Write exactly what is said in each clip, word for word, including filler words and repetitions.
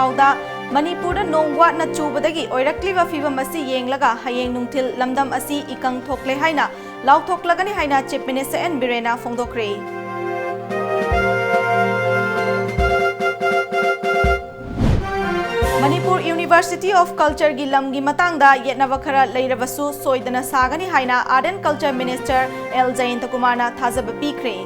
ꯐꯥꯎꯗ ꯃꯅꯤꯄꯨꯔꯗ ꯅꯣꯡ ꯋꯥꯠꯅ ꯆꯨꯕꯗꯒꯤ ꯑꯣꯏꯔꯛꯂꯤꯕ ꯐꯤꯕꯝ ꯑꯁꯤ ꯌꯦꯡꯂꯒ ꯍꯌꯦꯡ ꯅꯨꯡꯊꯤꯜ ꯂꯝꯗꯝ ꯑꯁꯤ ꯏꯀꯪ ꯊꯣꯛꯂꯦ ꯍꯥꯏꯅ ꯂꯥꯎꯊꯣꯛꯂꯒꯅꯤ ꯍꯥꯏꯅ Chief Minister N ꯕꯤꯔꯦꯟꯅ ꯐꯣꯡꯗꯣꯛꯈ꯭ꯔꯦ꯫ Manipur University of Culture ꯒꯤ ꯂꯝꯒꯤ ꯃꯇꯥꯡꯗ ꯌꯦꯠꯅꯕ ꯈꯔ ꯂꯩꯔꯕꯁꯨ ꯁꯣꯏꯗꯅ ꯁꯥꯒꯅꯤ ꯍꯥꯏꯅ Art and Culture Minister L ꯖꯌꯟꯇꯀꯨꯃꯥꯔꯅ ꯊꯥꯖꯕ ꯄꯤꯈ꯭ꯔꯦ꯫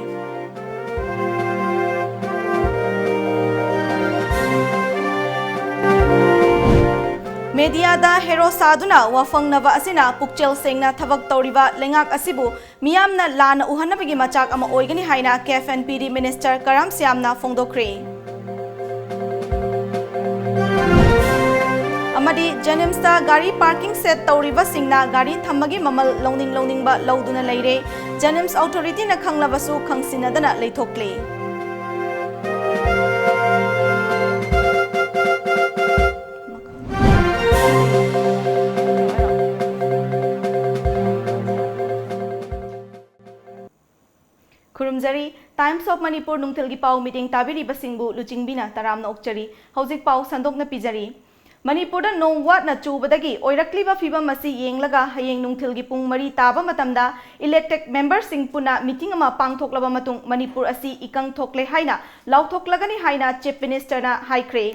ꯃꯦꯗꯤꯌꯥꯗ ꯍꯦꯔꯣ ꯁꯥꯗꯨꯅ ꯋꯥꯐꯪꯅꯕ ꯑꯁꯤꯅ ꯄꯨꯛꯆꯦꯜ ꯁꯦꯡꯅ ꯊꯕꯛ ꯇꯧꯔꯤꯕ ꯂꯩꯉꯥꯛ ꯑꯁꯤꯕꯨ ꯃꯤꯌꯥꯝꯅ ꯂꯥꯟꯅ ꯎꯍꯟꯅꯕꯒꯤ ꯃꯆꯥꯛ ꯑꯃ ꯑꯣꯏꯒꯅꯤ ꯍꯥꯏꯅ ꯀꯦꯐ ꯑꯦꯟ ꯄꯤ ꯗꯤ Minister ꯀꯔꯥꯝ ꯁ꯭ꯌꯥꯝꯅ ꯐꯣꯡꯗꯣꯛꯈ꯭ꯔꯦ꯫ ꯑꯃꯗꯤ JNIMS ꯒꯥꯔꯤ parking set ꯇꯧꯔꯤꯕꯁꯤꯡꯅ ꯒꯥꯔꯤ ꯊꯝꯕꯒꯤ ꯃꯃꯜ ꯂꯧꯅꯤꯡ ꯂꯧꯅꯤꯡꯕ ꯂꯧꯗꯨꯅ ꯂꯩꯔꯦ꯫ JNIMS Authority ꯅ ꯈꯪꯂꯕꯁꯨ ꯈꯪꯁꯤꯟꯅꯗꯅ ꯂꯩꯊꯣꯛꯂꯦ꯫ ꯈꯨꯔꯨꯝꯖꯔꯤ꯫ Times of Manipur ꯅꯨꯡꯊꯤꯜꯒꯤ ꯄꯥꯎ ꯃꯤꯠꯌꯦꯡ ꯇꯥꯕꯤꯔꯤꯕꯁꯤꯡꯕꯨ ꯂꯨꯆꯤꯡꯕꯤꯅ ꯇꯔꯥꯝꯅ ꯑꯣꯛꯆꯔꯤ꯫ ꯍꯧꯖꯤꯛ ꯄꯥꯎ ꯁꯟꯗꯣꯛꯅ ꯄꯤꯖꯔꯤ꯫ ꯃꯅꯤꯄꯨꯔꯗ ꯅꯣꯡ ꯋꯥꯠꯅ ꯆꯨꯕꯗꯒꯤ ꯑꯣꯏꯔꯛꯂꯤꯕ ꯐꯤꯕꯝ ꯑꯁꯤ ꯌꯦꯡꯂꯒ ꯍꯌꯦꯡ ꯅꯨꯡꯊꯤꯜꯒꯤ ꯄꯨꯡ ꯃꯔꯤ ꯇꯥꯕ ꯃꯇꯝꯗ elected member ꯁꯤꯡ ꯄꯨꯟꯅ meeting ꯑꯃ ꯄꯥꯡꯊꯣꯛꯂꯕ ꯃꯇꯨꯡ ꯃꯅꯤꯄꯨꯔ ꯑꯁꯤ ꯏꯀꯪ ꯊꯣꯛꯂꯦ ꯍꯥꯏꯅ ꯂꯥꯎꯊꯣꯛꯂꯒꯅꯤ ꯍꯥꯏꯅ Chief Minister ꯅ ꯍꯥꯏꯈ꯭ꯔꯦ꯫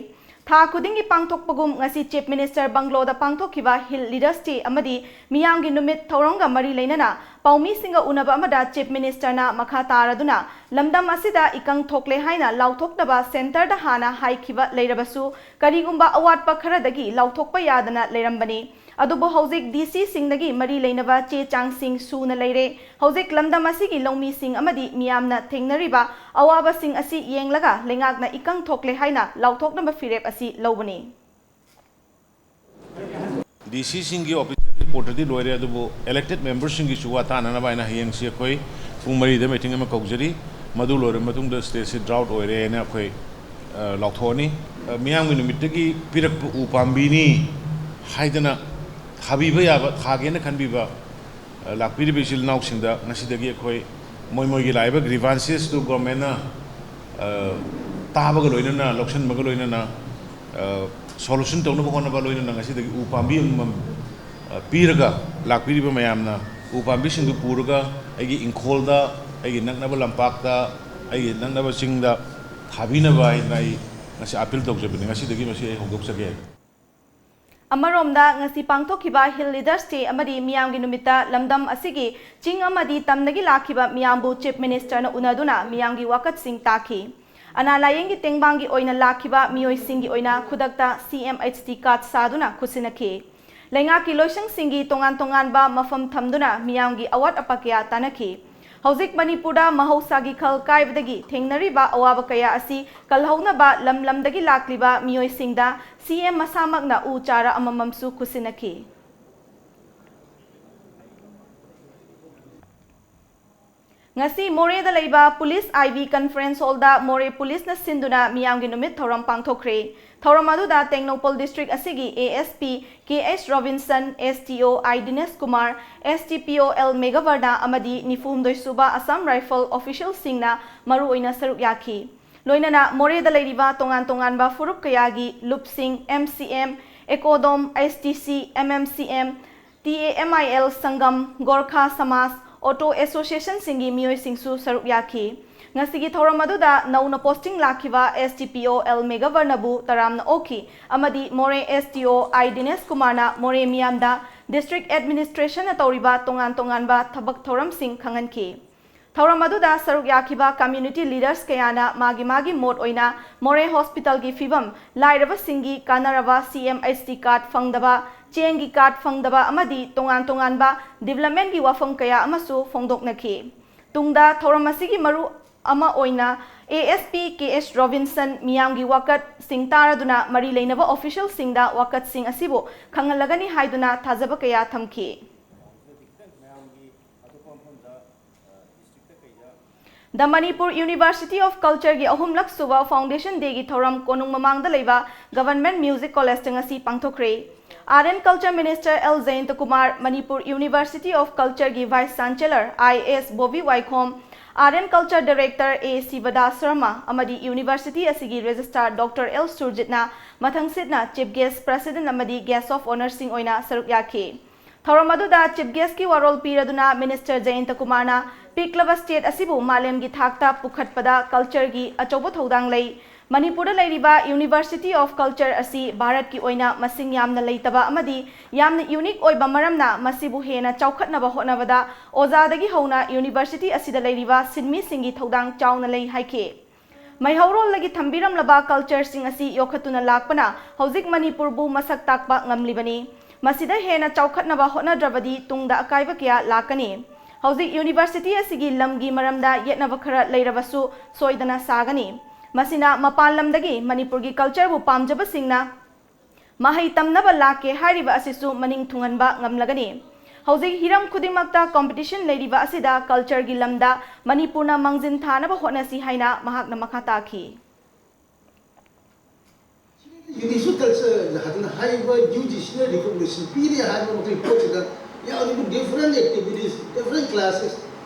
ꯊꯥ ꯈꯨꯗꯤꯡꯒꯤ ꯄꯥꯡꯊꯣꯛꯄꯒꯨꯝ ꯉꯁꯤ Chief Minister ꯕꯪꯒ꯭ꯂꯣꯗ ꯄꯥꯡꯊꯣꯛꯈꯤꯕ Hill Leaders Day ꯑꯃꯗꯤ ꯃꯤꯌꯥꯝꯒꯤ ꯅꯨꯃꯤꯠ ꯊꯧꯔꯝꯒ ꯃꯔꯤ ꯂꯩꯅꯅ ꯄꯥꯎꯃꯤꯁꯤꯡꯒ ꯎꯅꯕ ꯑꯃꯗ Chief Minister ꯅ ꯃꯈꯥ ꯇꯥꯔꯗꯨꯅ ꯂꯝꯗꯝ ꯑꯁꯤꯗ ꯏꯀꯪ ꯊꯣꯛꯂꯦ ꯍꯥꯏꯅ ꯂꯥꯎꯊꯣꯛꯅꯕ centre ꯗ ꯍꯥꯟꯅ ꯍꯥꯏꯈꯤꯕ ꯂꯩꯔꯕꯁꯨ ꯀꯔꯤꯒꯨꯝꯕ ꯑꯋꯥꯠꯄ ꯈꯔꯗꯒꯤ ꯂꯥꯎꯊꯣꯛꯄ ꯌꯥꯗꯅ ꯂꯩꯔꯝꯕꯅꯤ꯫ ꯑꯗꯨꯕꯨ ꯍꯧꯖꯤꯛ D C ꯁꯤꯡꯗꯒꯤ ꯃꯔꯤ ꯂꯩꯅꯕ ꯆꯦ ꯆꯥꯡꯁꯤꯡ ꯁꯨꯅ ꯂꯩꯔꯦ꯫ ꯍꯧꯖꯤꯛ ꯂꯝꯗꯝ ꯑꯁꯤꯒꯤ ꯂꯧꯃꯤꯁꯤꯡ ꯑꯃꯗꯤ ꯃꯤꯌꯥꯝꯅ ꯊꯦꯡꯅꯔꯤꯕ ꯑꯋꯥꯕꯁꯤꯡ ꯑꯁꯤ ꯌꯦꯡꯂꯒ ꯂꯩꯉꯥꯛꯅ ꯏꯀꯪ ꯊꯣꯛꯂꯦ ꯍꯥꯏꯅ ꯂꯥꯎꯊꯣꯛꯅꯕ ꯐꯤꯔꯦꯞ ꯑꯁꯤ ꯂꯧꯕꯅꯤ꯫ D C ꯁꯤꯡꯒꯤ official report ꯇꯗꯤ ꯂꯣꯏꯔꯦ, ꯑꯗꯨꯕꯨ elected member ꯁꯤꯡꯒꯤꯁꯨ ꯋꯥ ꯇꯥꯅꯅꯕ ꯍꯥꯏꯅ ꯍꯌꯦꯡꯁꯤ ꯑꯩꯈꯣꯏ ꯄꯨꯡ ꯃꯔꯤꯗ meeting ꯑꯃ ꯀꯧꯖꯔꯤ꯫ ꯃꯗꯨ ꯂꯣꯏꯔꯕ ꯃꯇꯨꯡꯗ state ꯁꯤ drought ꯑꯣꯏꯔꯦꯅ ꯑꯩꯈꯣꯏ, ꯑ, ꯂꯥꯎꯊꯣꯛꯑꯅꯤ꯫ ꯑ, ꯃꯤꯌꯥꯝꯒꯤ ꯅꯨꯃꯤꯠꯇꯒꯤ ꯄꯤꯔꯛꯄ ꯎ ꯄꯥꯝꯕꯤꯅꯤ ꯍꯥꯏꯗꯅ ꯊꯥꯕꯤꯕ ꯌꯥꯕ, ꯊꯥꯒꯦꯅ ꯈꯟꯕꯤꯕ, ꯑ, ꯂꯥꯛꯄꯤꯔꯤꯕ ꯏꯆꯤꯜ ꯏꯅꯥꯎꯁꯤꯡꯗ ꯉꯁꯤꯗꯒꯤ ꯑꯩꯈꯣꯏ ꯃꯣꯏ ꯃꯣꯏꯒꯤ ꯂꯥꯛꯏꯕ grievances ꯇꯨ government ꯅ, ꯑ, ꯇꯥꯕꯒ ꯂꯣꯏꯅꯅ, ꯂꯧꯁꯤꯟꯕꯒ ꯂꯣꯏꯅꯅ ꯁꯣꯂꯨꯁꯟ ꯇꯧꯅꯕ ꯍꯣꯠꯅꯕ, ꯂꯣꯏꯅꯅ ꯉꯁꯤꯗꯒꯤ ꯎ ꯄꯥꯝꯕꯤ ꯑꯃꯃꯝ ꯄꯤꯔꯒ, ꯂꯥꯛꯄꯤꯔꯤꯕ ꯃꯌꯥꯝꯅ ꯎ ꯄꯥꯝꯕꯤꯁꯤꯡꯗꯨ ꯄꯨꯔꯒ ꯑꯩꯒꯤ ꯏꯪꯈꯣꯜꯗ, ꯑꯩꯒꯤ ꯅꯛꯅꯕ ꯂꯝꯄꯥꯛꯇ, ꯑꯩꯒꯤ ꯅꯛꯅꯕ ꯆꯤꯡꯗ ꯊꯥꯕꯤꯅꯕ ꯍꯥꯏꯅ ꯑꯩ ꯉꯁꯤ ꯑꯥꯄꯤꯜ ꯇꯧꯖꯕꯅꯤ꯫ ꯉꯁꯤꯗꯒꯤ ꯃꯁꯤ ꯑꯩ ꯍꯧꯗꯣꯛꯆꯒꯦ꯫ ꯑꯃꯔꯣꯝꯗ, ꯉꯁꯤ ꯄꯥꯡꯊꯣꯛꯈꯤꯕ Hill Leaders Day ꯑꯃꯗꯤ ꯃꯤꯌꯥꯝꯒꯤ ꯅꯨꯃꯤꯠꯇ ꯂꯝꯗꯝ ꯑꯁꯤꯒꯤ ꯆꯤꯡ ꯑꯃꯗꯤ ꯇꯝꯗꯒꯤ ꯂꯥꯛꯈꯤꯕ ꯃꯤꯌꯥꯝꯕꯨ Chief Minister ꯅ ꯎꯅꯗꯨꯅ ꯃꯤꯌꯥꯝꯒꯤ ꯋꯥꯀꯠꯁꯤꯡ ꯇꯥꯈꯤ꯫ ꯑꯅꯥ ꯂꯥꯌꯦꯡꯒꯤ ꯇꯦꯡꯕꯥꯡꯒꯤ ꯑꯣꯏꯅ ꯂꯥꯛꯈꯤꯕ ꯃꯤꯑꯣꯏꯁꯤꯡꯒꯤ ꯑꯣꯏꯅ ꯈꯨꯗꯛꯇ C M H T card ꯁꯥꯗꯨꯅ ꯈꯨꯠꯁꯤꯟꯅꯈꯤ꯫ ꯂꯩꯉꯥꯛꯀꯤ ꯂꯣꯏꯁꯪꯁꯤꯡꯒꯤ ꯇꯣꯉꯥꯟ ꯇꯣꯉꯥꯟꯕ ꯃꯐꯝ ꯊꯝꯗꯨꯅ ꯃꯤꯌꯥꯝꯒꯤ ꯑꯋꯥꯠ ꯑꯄꯥ ꯀꯌꯥ ꯇꯥꯟꯅꯈꯤ꯫ ꯍꯧꯖꯤꯛ ꯃꯅꯤꯄꯨꯔꯗ ꯃꯍꯧꯁꯥꯒꯤ ꯈꯜ ꯀꯥꯏꯕꯗꯒꯤ ꯊꯦꯡꯅꯔꯤꯕ ꯑꯋꯥꯕ ꯀꯌꯥ ꯑꯁꯤ ꯀꯜꯍꯧꯅꯕ ꯂꯝ ꯂꯝꯗꯒꯤ ꯂꯥꯛꯂꯤꯕ ꯃꯤꯑꯣꯏꯁꯤꯡꯗ C M ꯃꯁꯥꯃꯛꯅ ꯎ ꯆꯥꯔꯥ ꯑꯃꯃꯝꯁꯨ ꯈꯨꯠꯁꯤꯟꯅꯈꯤ꯫ ꯉꯁꯤ ꯃꯣꯔꯦꯗ ꯂꯩꯕ Police I V Conference Hall ꯗ ꯃꯣꯔꯦ Police ꯅ ꯁꯤꯟꯗꯨꯅ ꯃꯤꯌꯥꯝꯒꯤ ꯅꯨꯃꯤꯠ ꯊꯧꯔꯝ ꯄꯥꯡꯊꯣꯛꯈ꯭ꯔꯦ꯫ ꯊꯧꯔꯝ ꯑꯗꯨꯗ ꯇꯦꯡꯅꯧꯄꯜ District ꯑꯁꯤꯒꯤ A S P K H Robinson, S T O I Dinesh Kumar, S D P O L Meghavarna ꯑꯃꯗꯤ ꯅꯤꯐꯨꯍꯨꯝꯗꯣꯏ ꯁꯨꯕ Assam Rifle official ꯁꯤꯡꯅ ꯃꯔꯨꯑꯣꯏꯅ ꯁꯔꯨꯛ ꯌꯥꯈꯤ꯫ ꯂꯣꯏꯅꯅ ꯃꯣꯔꯦꯗ ꯂꯩꯔꯤꯕ ꯇꯣꯉꯥꯟ ꯇꯣꯉꯥꯟꯕ ꯐꯨꯔꯨꯞ ꯀꯌꯥꯒꯤ ꯂꯨꯞꯁꯤꯡ, M C M, ECODOM, H T C, M M C M, T A M I L Sangam, Gorkha Samaj, Auto Association ꯁꯤꯡꯒꯤ ꯃꯤꯑꯣꯏꯁꯤꯡꯁꯨ ꯁꯔꯨꯛ ꯌꯥꯈꯤ꯫ ꯉꯁꯤꯒꯤ ꯊꯧꯔꯝ ꯑꯗꯨꯗ ꯅꯧꯅ posting ꯂꯥꯛꯈꯤꯕ S D P O L Meghavarna ꯕꯨ ꯇꯔꯥꯝꯅ ꯑꯣꯛꯈꯤ ꯑꯃꯗꯤ ꯃꯣꯔꯦ S T O I Dinesh Kumar ꯅ ꯃꯣꯔꯦ ꯃꯤꯌꯥꯝꯗ District Administration ꯅ ꯇꯧꯔꯤꯕ ꯇꯣꯉꯥꯟ ꯇꯣꯉꯥꯟꯕ ꯊꯕꯛ ꯊꯧꯔꯝꯁꯤꯡ ꯈꯪꯍꯟꯈꯤ꯫ ꯊꯧꯔꯝ ꯑꯗꯨꯗ ꯁꯔꯨꯛ ꯌꯥꯈꯤꯕ community leaders ꯀꯌꯥꯅ ꯃꯥꯒꯤ ꯃꯥꯒꯤ ꯃꯣꯠ ꯑꯣꯏꯅ ꯃꯣꯔꯦ Hospital ꯒꯤ ꯐꯤꯚꯝ, ꯂꯥꯏꯔꯕꯁꯤꯡꯒꯤ ꯀꯥꯟꯅꯔꯕ C M H T card ꯐꯪꯗꯕ, ꯆꯦꯡꯒꯤ card ꯐꯪꯗꯕ ꯑꯃꯗꯤ ꯇꯣꯉꯥꯟ ꯇꯣꯉꯥꯟꯕ development ꯀꯤ ꯋꯥꯐꯝ ꯀꯌꯥ ꯑꯃꯁꯨ ꯐꯣꯡꯗꯣꯛꯅꯈꯤ꯫ ꯇꯨꯡꯗ ꯊꯧꯔꯝ ꯑꯁꯤꯒꯤ ꯃꯔꯨ ꯑꯃ ꯑꯣꯏꯅ A S P K H Robinson ꯃꯤꯌꯥꯝꯒꯤ ꯋꯥꯀꯠꯁꯤꯡ ꯇꯥꯔꯗꯨꯅ ꯃꯔꯤ ꯂꯩꯅꯕ official ꯁꯤꯡꯗ ꯋꯥꯀꯠꯁꯤꯡ ꯑꯁꯤꯕꯨ ꯈꯪꯍꯜꯂꯒꯅꯤ ꯍꯥꯏꯗꯨꯅ ꯊꯥꯖꯕ ꯀꯌꯥ ꯊꯝꯈꯤ꯫ The Manipur University of Culture ꯒꯤ ꯑꯍꯨꯝꯂꯛ ꯁꯨꯕ Foundation Day ꯒꯤ ꯊꯧꯔꯝ ꯀꯣꯅꯨꯡ ꯃꯃꯥꯡꯗ ꯂꯩꯕ Government Music College ꯇ ꯉꯁꯤ ꯄꯥꯡꯊꯣꯛꯈ꯭ꯔꯦ꯫ Art and Culture Minister L Jayanta Kumar, Manipur University of Culture ꯒꯤ Vice Chancellor I A S Bobby ꯋꯥꯏꯈꯣꯝ, Art and Culture Director A Sivada Sharma ꯑꯃꯗꯤ University ꯑꯁꯤꯒꯤ Registrar Doctor L ꯁꯨꯔꯖꯤꯠꯅ ꯃꯊꯪꯁꯤꯠꯅ Chief Guest, President ꯑꯃꯗꯤ Guest of Honourꯁꯤꯡ ꯑꯣꯏꯅ ꯁꯔꯨꯛ ꯌꯥꯈꯤ꯫ ꯊꯧꯔꯝ ꯑꯗꯨꯗ Chief Guestꯀꯤ ꯋꯥꯔꯣꯜ ꯄꯤꯔꯗꯨꯅ Minister ꯖꯌꯟꯇ ꯀꯨꯃꯥꯔꯅ ꯄꯤꯛꯂꯕ state ꯑꯁꯤꯕꯨ ꯃꯥꯂꯦꯝꯒꯤ ꯊꯥꯛꯇ ꯄꯨꯈꯠꯄꯗ cultureꯒꯤ ꯑꯆꯧꯕ ꯊꯧꯗꯥꯡ ꯂꯩ, ꯃꯅꯤꯄꯨꯔꯗ ꯂꯩꯔꯤꯕ University of Culture ꯑꯁꯤ ꯚꯥꯔꯠꯀꯤ ꯑꯣꯏꯅ ꯃꯁꯤꯡ ꯌꯥꯝꯅ ꯂꯩꯇꯕ ꯑꯃꯗꯤ ꯌꯥꯝꯅ unique ꯑꯣꯏꯕ ꯃꯔꯝꯅ ꯃꯁꯤꯕꯨ ꯍꯦꯟꯅ ꯆꯥꯎꯈꯠꯅꯕ ꯍꯣꯠꯅꯕꯗ ꯑꯣꯖꯥꯗꯒꯤ ꯍꯧꯅ university ꯑꯁꯤꯗ ꯂꯩꯔꯤꯕ ꯁꯤꯟꯃꯤꯁꯤꯡꯒꯤ ꯊꯧꯗꯥꯡ ꯆꯥꯎꯅ ꯂꯩ ꯍꯥꯏꯈꯤ꯫ ꯃꯩꯍꯧꯔꯣꯜꯗꯒꯤ ꯊꯝꯕꯤꯔꯝꯂꯕ cultureꯁꯤꯡ ꯑꯁꯤ ꯌꯣꯛꯈꯠꯇꯨꯅ ꯂꯥꯛꯄꯅ ꯍꯧꯖꯤꯛ ꯃꯅꯤꯄꯨꯔꯕꯨ ꯃꯁꯛ ꯇꯥꯛꯄ ꯉꯝꯂꯤꯕꯅꯤ꯫ ꯃꯁꯤꯗ ꯍꯦꯟꯅ ꯆꯥꯎꯈꯠꯅꯕ ꯍꯣꯠꯅꯗ꯭ꯔꯕꯗꯤ ꯇꯨꯡꯗ ꯑꯀꯥꯏꯕ ꯀꯌꯥ ꯂꯥꯛꯀꯅꯤ꯫ ꯍꯧꯖꯤꯛ university ꯑꯁꯤꯒꯤ ꯂꯝꯒꯤ ꯃꯔꯝꯗ ꯌꯦꯠꯅꯕ ꯈꯔ ꯂꯩꯔꯕꯁꯨ ꯁꯣꯏꯗꯅ ꯁꯥꯒꯅꯤ꯫ ꯃꯁꯤꯅ ꯃꯄꯥꯟ ꯂꯝꯗꯒꯤ ꯃꯅꯤꯄꯨꯔꯒꯤ cultureꯕꯨ ꯄꯥꯝꯖꯕꯁꯤꯡꯅ ꯃꯍꯩ ꯇꯝꯅꯕ ꯂꯥꯛꯀꯦ ꯍꯥꯏꯔꯤꯕ ꯑꯁꯤꯁꯨ ꯃꯅꯤꯡ ꯊꯨꯡꯍꯟꯕ ꯉꯝꯂꯒꯅꯤ꯫ ꯍꯧꯖꯤꯛ ꯍꯤꯔꯝ ꯈꯨꯗꯤꯡꯃꯛꯇ competition ꯂꯩꯔꯤꯕ ꯑꯁꯤꯗ cultureꯒꯤ ꯂꯝꯗ ꯃꯅꯤꯄꯨꯔꯅ ꯃꯥꯡꯖꯤꯟ ꯊꯥꯅꯕ ꯍꯣꯠꯅꯁꯤ ꯍꯥꯏꯅ ꯃꯍꯥꯛꯅ ꯃꯈꯥ ꯇꯥꯈꯤ꯫ ꯌꯨꯅꯤꯛꯁꯨ ꯀꯜꯆꯔ ꯍꯥꯏꯗꯅ ꯍꯥꯏꯔꯤꯕ ꯌꯨ ꯖꯤ ꯁꯤꯅ ꯔꯤꯀꯣꯒꯅꯤꯁꯟ ꯄꯤꯔꯦ ꯍꯥꯏꯕ ꯃꯈꯩ ꯄꯣꯠꯁꯤꯗ ꯌꯥꯎꯔꯤꯕ different activities, different classes,